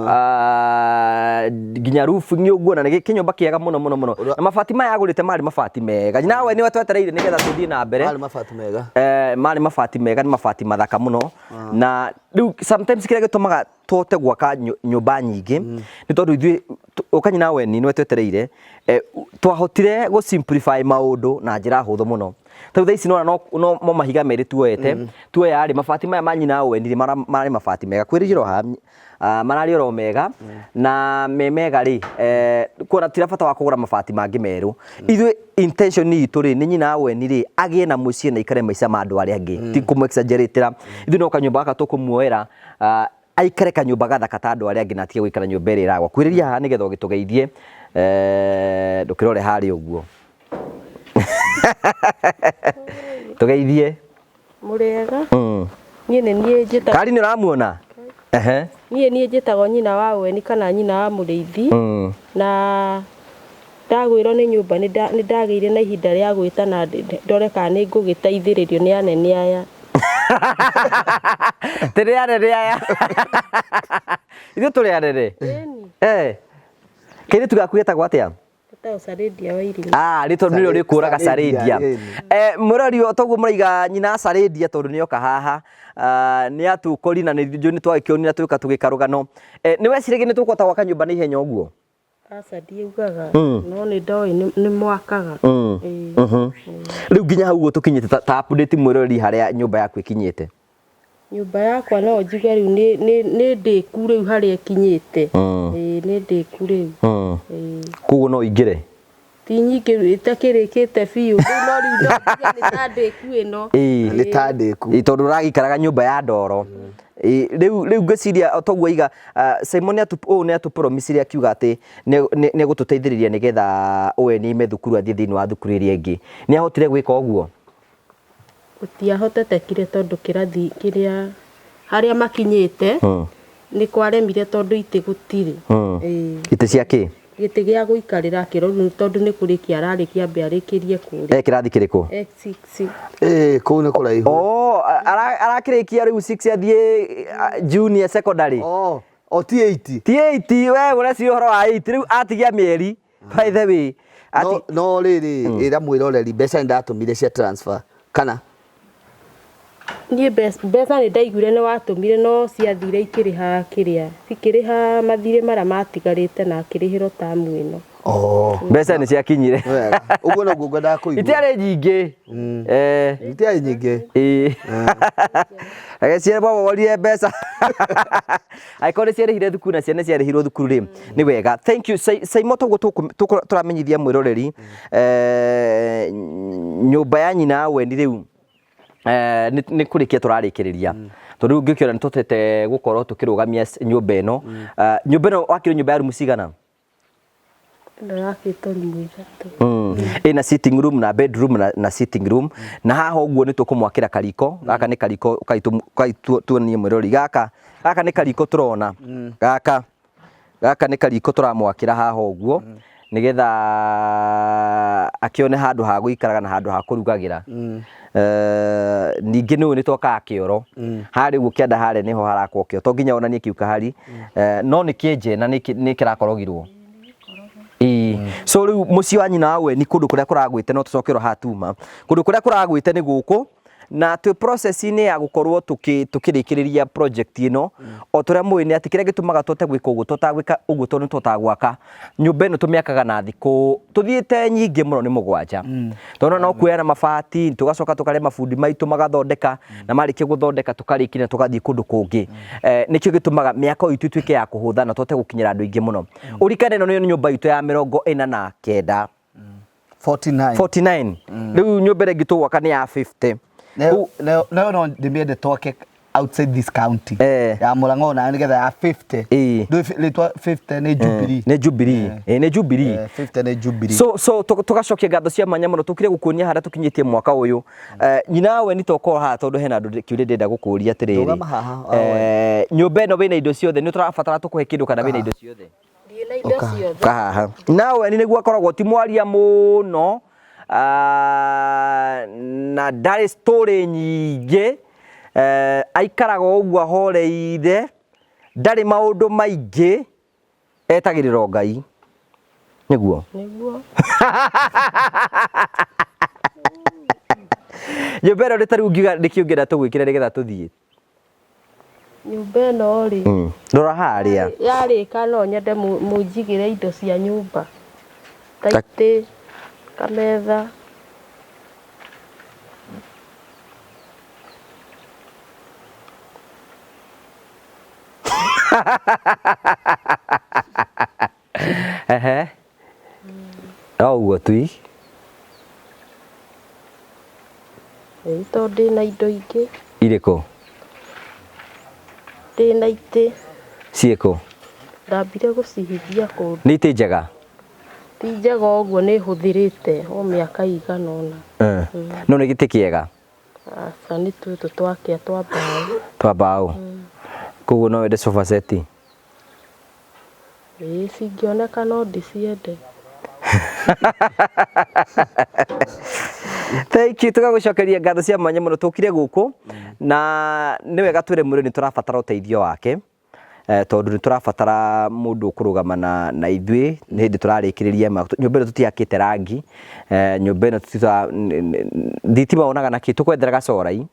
Speaker 2: Ah, nginya roof nĩ ũguo, na nĩ kĩnyũmba kĩega mũno mũno mũno, na mabati maya agũrĩte marĩ mabati mega. Nyina we nĩwe twetereire nĩgetha tũthiĩ na mbere.
Speaker 4: Marĩ mabati mega.
Speaker 2: Marĩ mabati mega, nĩ mabati mathaka mũno. Na rĩu sometimes kĩrĩa gĩtũmaga tũhote gwaka nyũmba nyingĩ nĩ tondũ ithuĩ ũka nyina weni nĩwe twetereire, twahotire gũ simplify maũndũ na njĩra hũthũ mũno. Tarĩu thaa ici nĩwona no mo mahiga merĩ tuoete tuoya rĩ, mabati maya ma nyina weni rĩ, mararĩ mabati mega kwĩrĩgĩrwo haha, mararĩ oro mega na me mega rĩ, kuona tira bata wa kũgũra mabati mangĩ merũ. Ithuĩ intention itũ rĩ, nĩ nyina weni rĩ agĩe na mũciĩ na ikare maica ma andũ arĩa angĩ, ti kũmũ exaggerate-ra. Ithuĩ no kanyũmba gaka tũkũmuoera, aikare kanyũmba gathaka ta andũ arĩa angĩ na atige gũikara nyũmba ĩrĩa ĩragwa. Kwĩrĩria haha nĩgetha ũgĩtũgeithie, ndũkĩrore harĩa ũguo, tũgeithie.
Speaker 5: Mũrĩega. Niĩ nĩ niĩ njĩtagwo
Speaker 2: Kari nĩ ũramuona? Ehe.
Speaker 5: Niĩ njĩtagwo nyina wa Weni kana nyina wa Mũrĩithi. Na ndagwĩrwo nĩ nyũmba nĩ ndagĩire na ihinda rĩa gwĩtana ndore kana nĩ ngũgĩteithĩrĩrio nĩ anene aya.
Speaker 2: Tũrĩ anene aya. Ithuĩ tũrĩ anene.
Speaker 5: Ĩni.
Speaker 2: Eh. Kairĩtu gaku getagwo atĩa?
Speaker 5: Getagwo Sarĩndia wa Irimũ.
Speaker 2: Ah, rĩtwa nĩrĩo rĩkũraga
Speaker 4: Sarĩndia,
Speaker 2: Sarĩndia.
Speaker 4: ĩni.
Speaker 2: Mũrori o toguo mũraiga nyina Sarĩndia tondũ nĩoka haha. Ah, nĩ atũkori na nĩ njũĩ nĩ twagĩkĩonire tũgĩũka tũgĩka rũgano. Nĩ weciragia nĩ tũkũhota gwaka nyũmba na ihenya ũguo?
Speaker 5: Aca, ndiugaga, no nĩ ndoĩ nĩ mwakaga. Ĩĩ.
Speaker 2: Rĩu nginya hau ũguo tũkinyĩte ta update mwĩroreri harĩa nyũmba yaku ĩkinyĩte.
Speaker 5: Nyũmba yakwa no njuge rĩu nĩ ndĩku rĩu harĩa ĩkinyĩte. Ĩĩ, nĩ ndĩku rĩu. Ĩĩ.
Speaker 2: Koguo no ingĩre?
Speaker 5: Ti nyingĩ ĩtakĩrĩkĩte biũ rĩu, no rĩu no njuge nĩ ta ndĩku ĩno.
Speaker 2: Ĩĩ.
Speaker 4: Nĩ ta ndĩku.
Speaker 2: Ĩĩ, tondũ ũragĩikaraga nyũmba ya ndoro. Ĩĩ, rĩu ngwĩciria o toguo aiga, Simon ũyũ nĩ atũpromisire akiuga atĩ nĩ egũtũteithĩrĩria nĩgetha Owen aime thukuru athiĩ thĩinĩ wa thukuru ĩrĩa ĩngĩ. Nĩ ahotire gwĩka ũguo?
Speaker 5: Gũtiahotetekire tondũ kĩrathi kĩrĩa harĩa makinyĩte nĩ kwaremire tondũ itĩ gũtirĩ. Ĩĩ.
Speaker 2: Itĩ cia kĩ?
Speaker 5: Gĩtĩ gĩa gũikarĩra akĩrorwo tondũ nĩ kũrĩkia ararĩkia ambe arĩkĩrie kũrĩa.
Speaker 2: E kĩrathi kĩrĩkũ?
Speaker 5: E six.
Speaker 4: Ĩĩ, kũu nĩ kũraihu.
Speaker 2: Oh, arakĩrĩkia rĩu 6 athiĩ junior secondary.
Speaker 4: Oh, o ti 8.
Speaker 2: Ti 8 we ũreciria ũhoro wa 8 rĩu atigia mĩeri. By the way, ati
Speaker 4: No, no rĩrĩ, ĩra mwĩroreri mbeca nĩ ndatũmire cia transfer kana
Speaker 5: Niĩ mbeca nĩ ndaiguire nĩ watũmire no ciathire ikĩrĩha kĩrĩa cikĩrĩha mathirĩ marĩa matigarĩte na akĩrĩhĩrwo tamu ĩno.
Speaker 4: Oh.
Speaker 2: Mbeca nĩ ciakinyire.
Speaker 4: Nĩ wega. Ũguo noguo ngwendaga kũigua.
Speaker 2: Itiarĩ nyingĩ. Eh.
Speaker 4: Itiarĩ nyingĩ.
Speaker 2: Ĩĩ. Agĩciara mwamorie mbeca. Angĩkorwo nĩ ciarĩhire thukuru na ciana ciarĩhirwo thukuru rĩ, nĩ wega. Thank you. Saimo toguo tũramenyithia mwĩroreri, nyũmba ya nyina Weni rĩu nĩ kũrĩkia tũrarĩkĩrĩria. Tondũ rĩu ngĩkĩona nĩ tũhotete gũkorwo tũkĩrũgamia nyũmba ĩno. Nyũmba ĩno wakire nyũmba ya rumu cigana?
Speaker 5: Ĩno yakĩtwo rumu ithatũ.
Speaker 2: Ĩna sitting room na bedroom na sitting room. Na haha ũguo nĩ tũkũmwakĩra kariko. Gaka nĩ kariko tuonie mwĩrori. Gaka nĩ kariko tũrona. Gaka nĩ kariko tũramwakĩra haha ũguo. Nĩgetha akĩone handũ ha gũikaraga na handũ ha kũrugagĩra. Ningĩ nĩ ũĩ nĩ twakaga kĩoro. Harĩa ũguo kĩanda harĩa nĩho harakwo kĩoro. To nginya onanie kĩu kahari. No nĩ kĩenje na nĩ kĩrakorogirwo. Ĩĩ. So rĩu mũciĩ wa nyina wa Weni kũndũ kũrĩa kũragwĩte no tũcokerwo haha tuma. Kũndũ kũrĩa kũragwĩte nĩ gũkũ. Na twĩ process-inĩ ya gũkorwo tũkĩrĩkĩrĩria project ĩno. O ta ũrĩa mũĩ nĩ atĩ kĩrĩa gĩtũmaga tũhote gwĩka ũguo, tũhotaga gwĩka ũguo tondũ nĩ tũhotaga gwaka nyũmba ĩno tũmĩakaga na thikũ tũthiĩte nyingĩ mũno nĩ mũgwanja. Tondũ no kuoya na mabati, tũgacoka tũkarĩa mabundi maitũ magathondeka, na marĩkia gũthondeka tũkarĩkia na tũgathiĩ kũndũ kũngĩ. Nĩkĩo gĩtũmaga mĩako itũ ĩtuĩke ya kũhũtha na tũhote gũkinyĩra andũ aingĩ mũno. Ũririkane ĩno nĩyo nyũmba itũ ya mĩrongo ĩna na kenda.
Speaker 4: 49.
Speaker 2: 49. Rĩu nyũmba ĩrĩa ĩngĩ tũgwaka nĩ ya 50.
Speaker 4: Nayo nayo no ndĩmĩende twake outside this county. Ya Murang'a ona nĩgetha ya 50. Ndũĩ rĩtwa 50 nĩ Jubilee.
Speaker 2: Nĩ Jubilee. Nĩ Jubilee.
Speaker 4: 50 nĩ Jubilee.
Speaker 2: So tũgacokia ngatho cia mwanya mũno tũkire gũkuonia harĩa tũkinyĩtie mwaka ũyũ. Nyina we nĩ tokorwo haha tondũ hena andũ kĩũria ndĩrenda gũkũria atĩrĩrĩ.
Speaker 4: Rũgama haha,
Speaker 2: Nyũmba ĩno wĩna indo ciothe, nĩ tũrabatara tũkũhe kĩndũ kana wĩna indo ciothe?
Speaker 5: Ndĩ na indo ciothe.
Speaker 2: Kahaha. Nawe nĩ nĩguo akoragwo ti mwaria mũno, na ndarĩ story nyingĩ, aikaraga o ũguo ahoreire, ndarĩ maũndũ maingĩ, etagĩrĩra o Ngai. Nĩguo?
Speaker 5: Nĩguo.
Speaker 2: Nyũmba ĩno nĩ ta rĩu ngiuga nĩkĩ ũngĩenda tũgwĩkĩre nĩgetha tũthiĩ?
Speaker 5: Nyũmba ĩno rĩ,
Speaker 2: Rora harĩa.
Speaker 5: Yarĩka no nyende mũnjigĩre indo cia nyũmba ta itĩ, kametha.
Speaker 2: Ehe. No ũguo tu.
Speaker 5: Ĩĩ tondũ ndĩna indo ingĩ.
Speaker 2: Irĩkũ?
Speaker 5: Ndĩna itĩ.
Speaker 2: Ciĩkũ?
Speaker 5: Ndambire gũcihithia kũndũ.
Speaker 2: Nĩ itĩ njega?
Speaker 5: Ti njega ũguo nĩ hũthĩrĩte o mĩaka ĩigana ũna.
Speaker 2: No nĩ gĩtĩ kĩega?
Speaker 5: Aca nĩ tũtũ twakĩa twa mbaũ.
Speaker 2: Twa mbaũ? Koguo no wende sofa set?
Speaker 5: Ĩĩ cingĩoneka no ndĩciende.
Speaker 2: Thank you, tũgagũcokeria ngatho cia mwanya mũno tũkire gũkũ na nĩ wega twĩre mũrĩmi nĩ tũrabatara ũteithio wake. Tondũ nĩ tũrabatara mũndũ ũkũrũgama na ithuĩ nĩ hĩndĩ tũrarĩkĩrĩria nyũmba ĩno tũtiakĩte rangi, nyũmba ĩno thitima wonaga na kĩ, tũkwethera gacorai.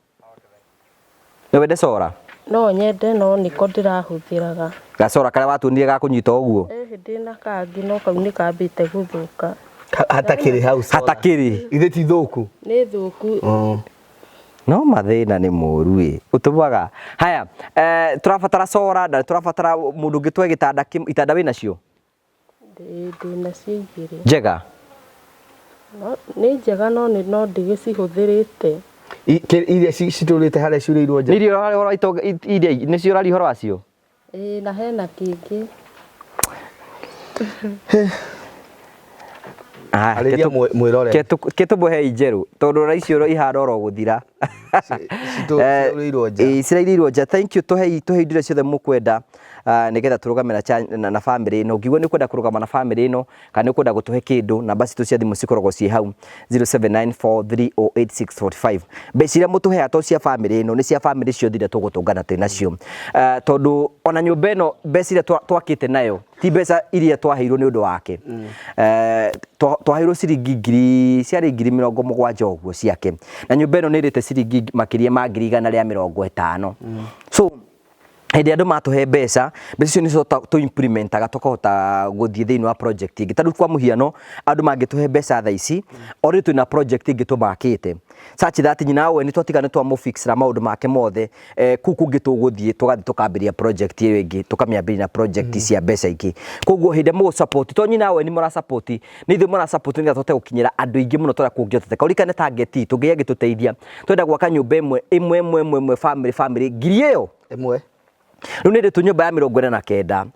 Speaker 2: No wende cora?
Speaker 5: No nyende no nĩko ndĩrahũthĩraga.
Speaker 2: Gacora karĩa watuonire ga kũnyita ũguo?
Speaker 5: Ĩhĩ ndĩna kangĩ no kau nĩ kambĩte gũthũka.
Speaker 4: Hatakĩrĩ hau cora.
Speaker 2: Hatakĩrĩ.
Speaker 4: Ithe ti thũku?
Speaker 5: Nĩ thũku.
Speaker 2: No mathĩna nĩ moru ĩ. Ũtũmaga. Haya, tũrabatara cora na tũrabatara mũndũ ũngĩ twoe gĩtanda itanda wĩnacio?
Speaker 5: Ndĩnacio igĩrĩ.
Speaker 2: Njega?
Speaker 5: Nĩ njega no nĩ no ndĩgĩcihũthĩrĩte.
Speaker 4: Iria citũrĩte harĩa ciurĩirwo nja.
Speaker 2: Nĩ iria ũraria ũhoro wa itonga, iria nĩcio ũraria ũhoro wacio?
Speaker 5: Ĩĩ na hena kĩngĩ.
Speaker 4: Arĩria mwĩrore.
Speaker 2: Ke tũmũhei njerũ tondũ ona icio ihana oro gũthira.
Speaker 4: Ciraurĩirwo nja.
Speaker 2: Ĩĩ, cirairĩirwo nja. Thank you, tũhei tũhei indo iria ciothe mũkwenda nĩgetha tũrũgame na famĩlĩ ĩno. Ũngiuga nĩ ũkwenda kũrũgama na famĩlĩ ĩno kana nĩ ũkwenda gũtũhe kĩndũ, namba citũ cia thimũ cikoragwo ciĩ hau 0794308645. Mbeca iria mũtũheaga to cia famĩlĩ ĩno, nĩ cia famĩlĩ ciothe iria tũgũtũngana twĩ nacio. Tondũ ona nyũmba ĩno mbeca iria twakĩte nayo ti mbeca iria twaheirwo nĩ ũndũ wake. Twaheirwo ciringi ngiri, ciarĩ 70,000 ũguo ciake. Na nyũmba ĩno nĩ ĩrĩte ciringi makĩria ma 150,000. So hĩndĩ ĩrĩa andũ matũhe mbeca, mbeca icio nĩcio tũ implementaga tũkahota gũthiĩ thĩinĩ wa project ĩngĩ. Ta rĩu kwa mũhiano, andũ mangĩtũhe mbeca thaa ici, already twĩna project ĩngĩ tũmakĩte. Such that nyina we nĩ twatiga nĩ twamũ-fix-ĩra maũndũ make mothe, kũu kũngĩ tũgũthiĩ tũgathiĩ tũkambĩrĩria project ĩyo ĩngĩ, tũkamĩambĩrĩria na project cia mbeca ingĩ. Koguo hĩndĩ ĩrĩa mũgũ support, to nyina we nĩ mũra support, nĩ ithuĩ mũra support nĩgetha tũhote gũkinyĩra andũ aingĩ mũno ta ũrĩa kũngĩhotekeka. Ũririkane target itũ, Ngai angĩtũteithia, twenda gwaka nyũmba ĩmwe ĩmwe ĩmwe ĩmwe ĩmwe family family ngiri ĩyo
Speaker 4: ĩmwe.
Speaker 2: Rĩu nĩ ndĩtũ nyũmba ya 49.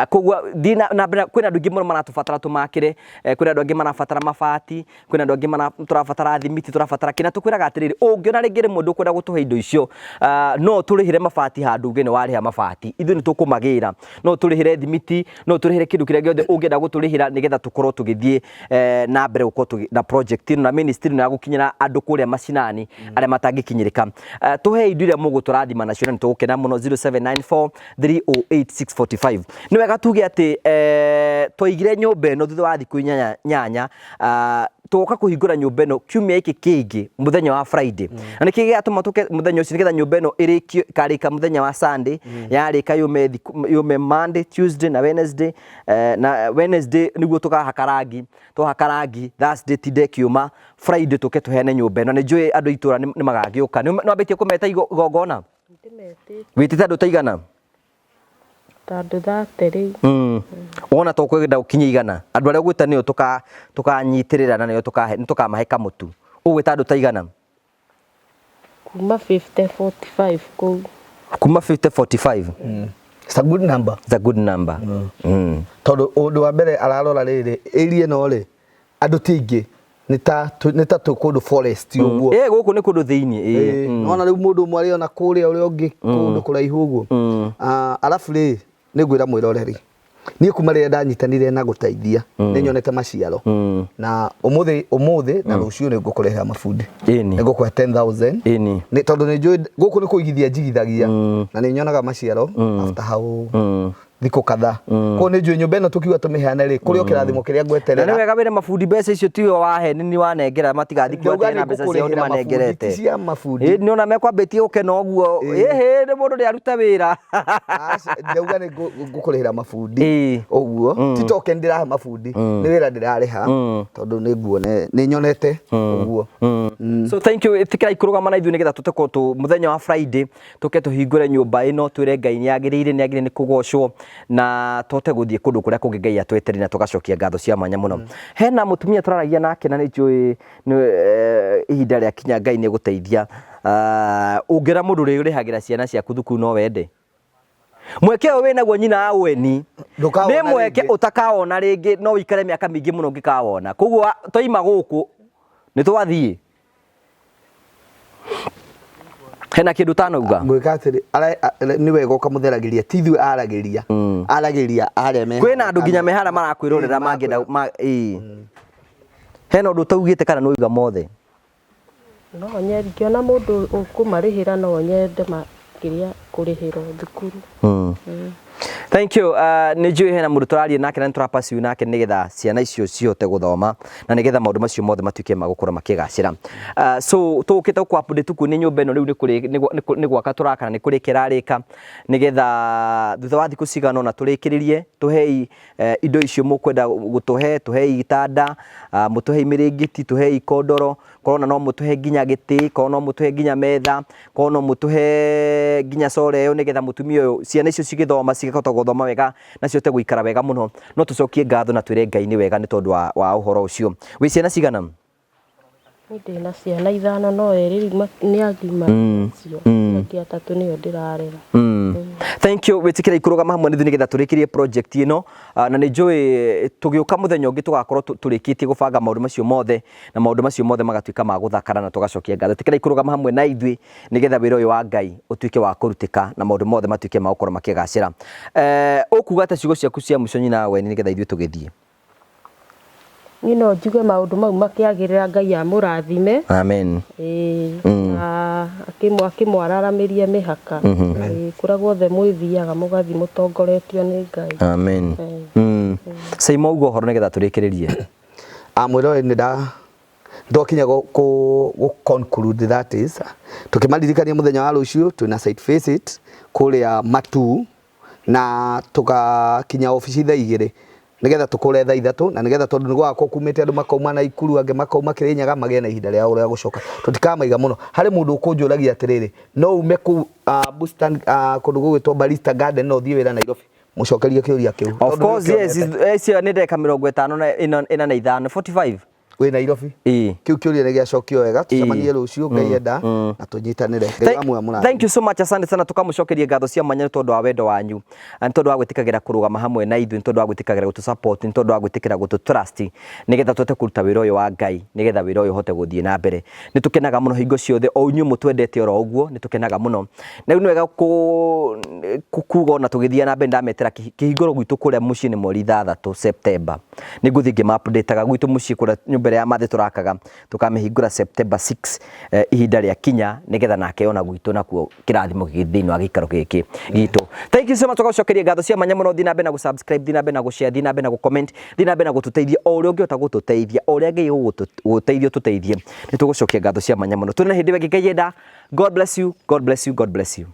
Speaker 2: Koguo thiĩ na mbere, kwĩna andũ aingĩ mũno maratũbatara tũmakĩre, kwĩna andũ angĩ marabatara mabati, kwĩna andũ angĩ tũrabatara thimiti, tũrabatara kĩ, na tũkwĩraga atĩrĩrĩ, ũngĩona rĩngĩ rĩmwe ndũkwenda gũtũhe indo icio, no ũtũrĩhĩre mabati handũ uge nĩ warĩha mabati, ithuĩ nĩ tũkũmagĩra, no ũtũrĩhĩre thimiti, no ũtũrĩhĩre kĩndũ kĩrĩa gĩothe ũngĩenda gũtũrĩhĩra nĩgetha tũkorwo tũgĩthiĩ na mbere gũkorwo na project ĩno na ministry ĩno ya gũkinyĩra andũ kũrĩa macinani arĩa matangĩkinyĩrĩka. Tũhei indo iria mũgũtũrathima nacio na nĩ tũgũkena mũno. 0794 308 645. Nĩ wega tuge atĩ twaigire nyũmba ĩno thutha wa thikũ inyanya nyanya, tũgoka kũhingũra nyũmba ĩno kiumia gĩkĩ kĩngĩ mũthenya wa Friday. Na nĩkĩ gĩatũma tũke mũthenya ũcio? Nĩgetha nyũmba ĩno ĩrĩkio, ĩkarĩka mũthenya wa Sunday, yarĩka yũme thikũ, yũme Monday, Tuesday na Wednesday, na Wednesday nĩguo tũkahaka rangi, twahaka rangi Thursday tinde ĩkĩũma, Friday tũke tũheane nyũmba ĩno. Nĩ njũĩ andũ a itũra nĩ magagĩũka. Nĩ wambĩtie kũmeta igongona?
Speaker 5: Ndĩmetĩte.
Speaker 2: Wĩtĩte andũ ta igana?
Speaker 5: Ta andũ 30 rĩu.
Speaker 2: Wona to kwenda gũkinya igana, andũ arĩa ũgwĩta nĩo tũkanyitĩrĩra na nĩo tũkahe, nĩ tũkamahe kamũtu. Ũgwĩta andũ ta igana?
Speaker 5: Kuma 50, 45 kũu.
Speaker 2: Kuma 50, 45?
Speaker 4: It's a good number.
Speaker 2: It's a good number.
Speaker 4: Tondũ ũndũ wa mbere ararora rĩrĩ, area ĩno rĩ, andũ ti aingĩ, nĩ ta nĩ ta twĩ kũndũ forest ũguo.
Speaker 2: Ĩĩ, gũkũ nĩ kũndũ thĩinĩ, ĩĩ.
Speaker 4: Ĩĩ, nĩwona rĩu mũndũ ũmwe arĩ ona kũrĩa, ũrĩa ũngĩ kũndũ kũraihu ũguo. Arabu rĩ, nĩ ngwĩra mwĩroreri, niĩ kuma rĩrĩa ndanyitanire na gũteithia, nĩ nyonete maciaro. Na ũmũthĩ, ũmũthĩ na rũciũ nĩ ngũkũrehera mabundi. Nĩ ngũkũhe 10,000. Nĩ tondũ nĩ njũĩ gũkũ nĩ kũigithia njigithagia, na nĩ nyonaga maciaro after how thikũ kadhaa. Koguo nĩ njũĩ nyũmba ĩno tũkiuga tũmĩheane rĩ, kũrĩ o kĩrathimo kĩrĩa ngweterera.
Speaker 2: Na nĩ wega wĩre mabundi mbeca icio tiwe wahe, nĩ niĩ wanengera, matigathiĩ
Speaker 4: Ndauga
Speaker 2: kuoya
Speaker 4: nĩ
Speaker 2: na mbeca ciao
Speaker 4: ngũkũrĩhĩra mabundi,
Speaker 2: ndĩmanengerete.
Speaker 4: ti cia mabundi.
Speaker 2: Ĩĩ, nĩona mekwambĩtie gũkena ũguo. Ĩhĩ, nĩ mũndũ nĩ aruta wĩra.
Speaker 4: Aca, ndauga nĩ ngũkũrĩhĩra mabundi. Ũguo, ti token ndĩrahe mabundi, nĩ wĩra ndĩrarĩha, tondũ nĩ nguona, nĩ nyonete ũguo.
Speaker 2: So thank you, ĩtĩkĩrai kũrũgama na ithuĩ nĩgetha tũte mũthenya wa Friday tũke tũhingũre nyũmba ĩno, twĩre Ngai nĩ agĩrĩire, nĩ agĩrĩire nĩ kũgocwo, na tũhote gũthiĩ kũndũ kũrĩa kũngĩ Ngai atwetereire na tũgacokia ngatho cia mwanya mũno. Hena mũtumia tũraragia nake na nĩ njũĩ ihinda rĩakinya Ngai nĩ egũteithia. Ũngĩra mũndũ ũrĩa ũrĩhagĩra ciana ciaku thukuru no wende? Mweke ũyũ wĩnaguo nyina wa ũeni
Speaker 4: Ndũkawona
Speaker 2: nĩ mweke
Speaker 4: rĩngĩ.
Speaker 2: ũtakawona rĩngĩ, no ũikare mĩaka mĩingĩ mũno ũngĩkawona. Koguo twaima gũkũ nĩ twathiĩ. Hena kĩndũ ũtanauga?
Speaker 4: Ngwĩka atĩrĩ, nĩ wega ũkamũtheragĩria, ti ithuĩ aragĩria, aragĩria arĩa me
Speaker 2: Kwĩna andũ nginya me harĩa marakwĩrorera mangĩenda ĩĩ. Hena ũndũ ũtaugĩte kana nĩ wauga mothe?
Speaker 5: No nyende, ingĩona mũndũ ũkũmarĩhĩra no nyende makĩria kũrĩhĩrwo thukuru.
Speaker 2: Thank you. Nĩ njũĩ hena mũndũ tũraria nake na nĩ tũrapursue nake nĩgetha ciana icio cihote gũthoma na nĩgetha maũndũ macio mothe matuĩke ma gũkorwo makĩgacĩra. So tũgũkĩte gũkũ update kuo nĩ nyũmba ĩno rĩu nĩ gwaka tũraka na nĩ kũrĩka ĩrarĩka nĩgetha thutha wa thikũ cigana ũna tũrĩkĩrĩrie, tũhei indo icio mũkwenda gũtũhe, tũhei itanda, mũtũhei mĩrĩngĩti, tũhei ikondoro, korwo ona no mũtũhe nginya gĩtĩ, korwo no mũtũhe nginya metha, korwo no mũtũhe nginya solar ĩyo nĩgetha mũtumia ũyũ ciana icio cigĩthoma cikahota gũthoma wega na cihote gũikara wega mũno. No tũcokie ngatho na twĩre Ngai nĩ wega nĩ tondũ wa ũhoro ũcio. Wĩ ciana cigana?
Speaker 5: Niĩ ndĩna ciana ithano no erĩ rĩu nĩ agima acio angĩ atatũ nĩo ndĩrarera.
Speaker 2: Thank you wĩtĩkĩra ikũrũgama hamwe nithuĩ nĩgetha tũrĩkĩrie project ĩno. Na nĩ njũĩ tũgĩũka mũthenya ũngĩ tũgakorwo tũrĩkĩtie gũbanga maũndũ macio mothe na maũndũ macio mothe magatuĩka ma gũthakara na tũgacokia ngatho. Ĩtĩkĩra ikũrũgama hamwe na ithuĩ nĩgetha wĩra ũyũ wa Ngai ũtuĩke wa kũrutĩka na maũndũ mothe matuĩke ma gũkorwo makĩgacĩra. Ũkuga atĩa ciugo ciaku cia mũico nyina wa Weni nĩgetha ithuĩ tũgĩthiĩ?
Speaker 5: Niĩ no njuge maũndũ mau makĩagĩrĩra Ngai amũrathime.
Speaker 2: Amen.
Speaker 5: Ĩĩ, na akĩmwararamĩrie mĩhaka. Ĩĩ, kũrĩa guothe mwĩthiaga mũgathiĩ mũtongoretio nĩ Ngai.
Speaker 2: Amen. Saimo uga ũhoro nĩgetha tũrĩkĩrĩrie.
Speaker 4: Mwĩroreri nĩ nda twakinya gũ conclude that is tũkĩmaririkania mũthenya wa rũciũ twĩna site visit kũrĩa Matuu na tũgakinya obici thaa igĩrĩ nĩgetha tũkũre thaa ithatũ na nĩgetha tondũ nĩ gũgakorwo kumĩte andũ makauma Naikuru angĩ makauma Kĩrĩnyaga magĩe na ihinda rĩao rĩa gũcoka tũtikamaiga mũno harĩ mũndũ ũkũnjũragia atĩrĩrĩ no ume kũu Bustan kũndũ gũgwĩtwo Barista Garden no ũthiĩ wĩra Nairobi mũcokerie kĩũria kĩu
Speaker 2: Of
Speaker 4: Tondũ
Speaker 2: course yes,
Speaker 4: nĩũkĩonete.
Speaker 2: icio nĩ ndagĩka 45 45.
Speaker 4: Wĩ Nairobi
Speaker 2: Ĩĩ.
Speaker 4: Kĩu kĩũria nĩ gĩacokio wega tũcemanie rũciũ Ngai enda na tũnyitanĩre Ngai wa muoyo amũrathime.
Speaker 2: Thank you so much, asante sana tukamũcokeria ngatho cia mwanya nĩ tondũ wa wendo wanyu, na nĩ tondũ wa gwĩtĩkagĩra kũrũgama hamwe na ithuĩ, nĩ tondũ wa gwĩtĩkagĩra gũtũ support, nĩ tondũ wa gwĩtĩkĩra gũtũ trust nĩgetha tũhote kũruta wĩra ũyũ wa Ngai, nĩgetha wĩra ũyũ ũhote gũthiĩ na mbere. Nĩ tũkenaga mũno hingo ciothe o inyuĩ mũtwendete oro ũguo, nĩ tũkenaga mũno. Na rĩu nĩ wega kuga ona tũgĩthiĩ na mbere ndametĩra kĩhingũro gwitũ kũrĩa mũciĩ nĩ mweri 6 September. Nĩ ngũthiĩ ngĩma update-aga gwitũ mũciĩ kũrĩa nyũmba ĩrĩa ya mathĩ tũrakaga tũkamĩhingũra September 6 ihinda rĩa kinya nĩgetha nake ona gwitũ nakuo kĩrathimo gĩgĩthiĩ thĩinĩ wa gĩikaro gĩkĩ gitũ. Thank you so much, tũgagũcokeria ngatho cia mwanya mũno. Thiĩ na mbere na gũ-subscribe, thiĩ na mbere na gũ-share, thiĩ na mbere na gũ-comment, thiĩ na mbere na gũtũteithia o ũrĩa ũngĩhota gũtũteithia, o ũrĩa Ngai egũgũteithia ũtũteithie. Nĩ tũgũcokia ngatho cia mwanya mũno. Tũrĩ na hĩndĩ ĩyo ĩngĩ Ngai enda. God bless you, God bless you, God bless you.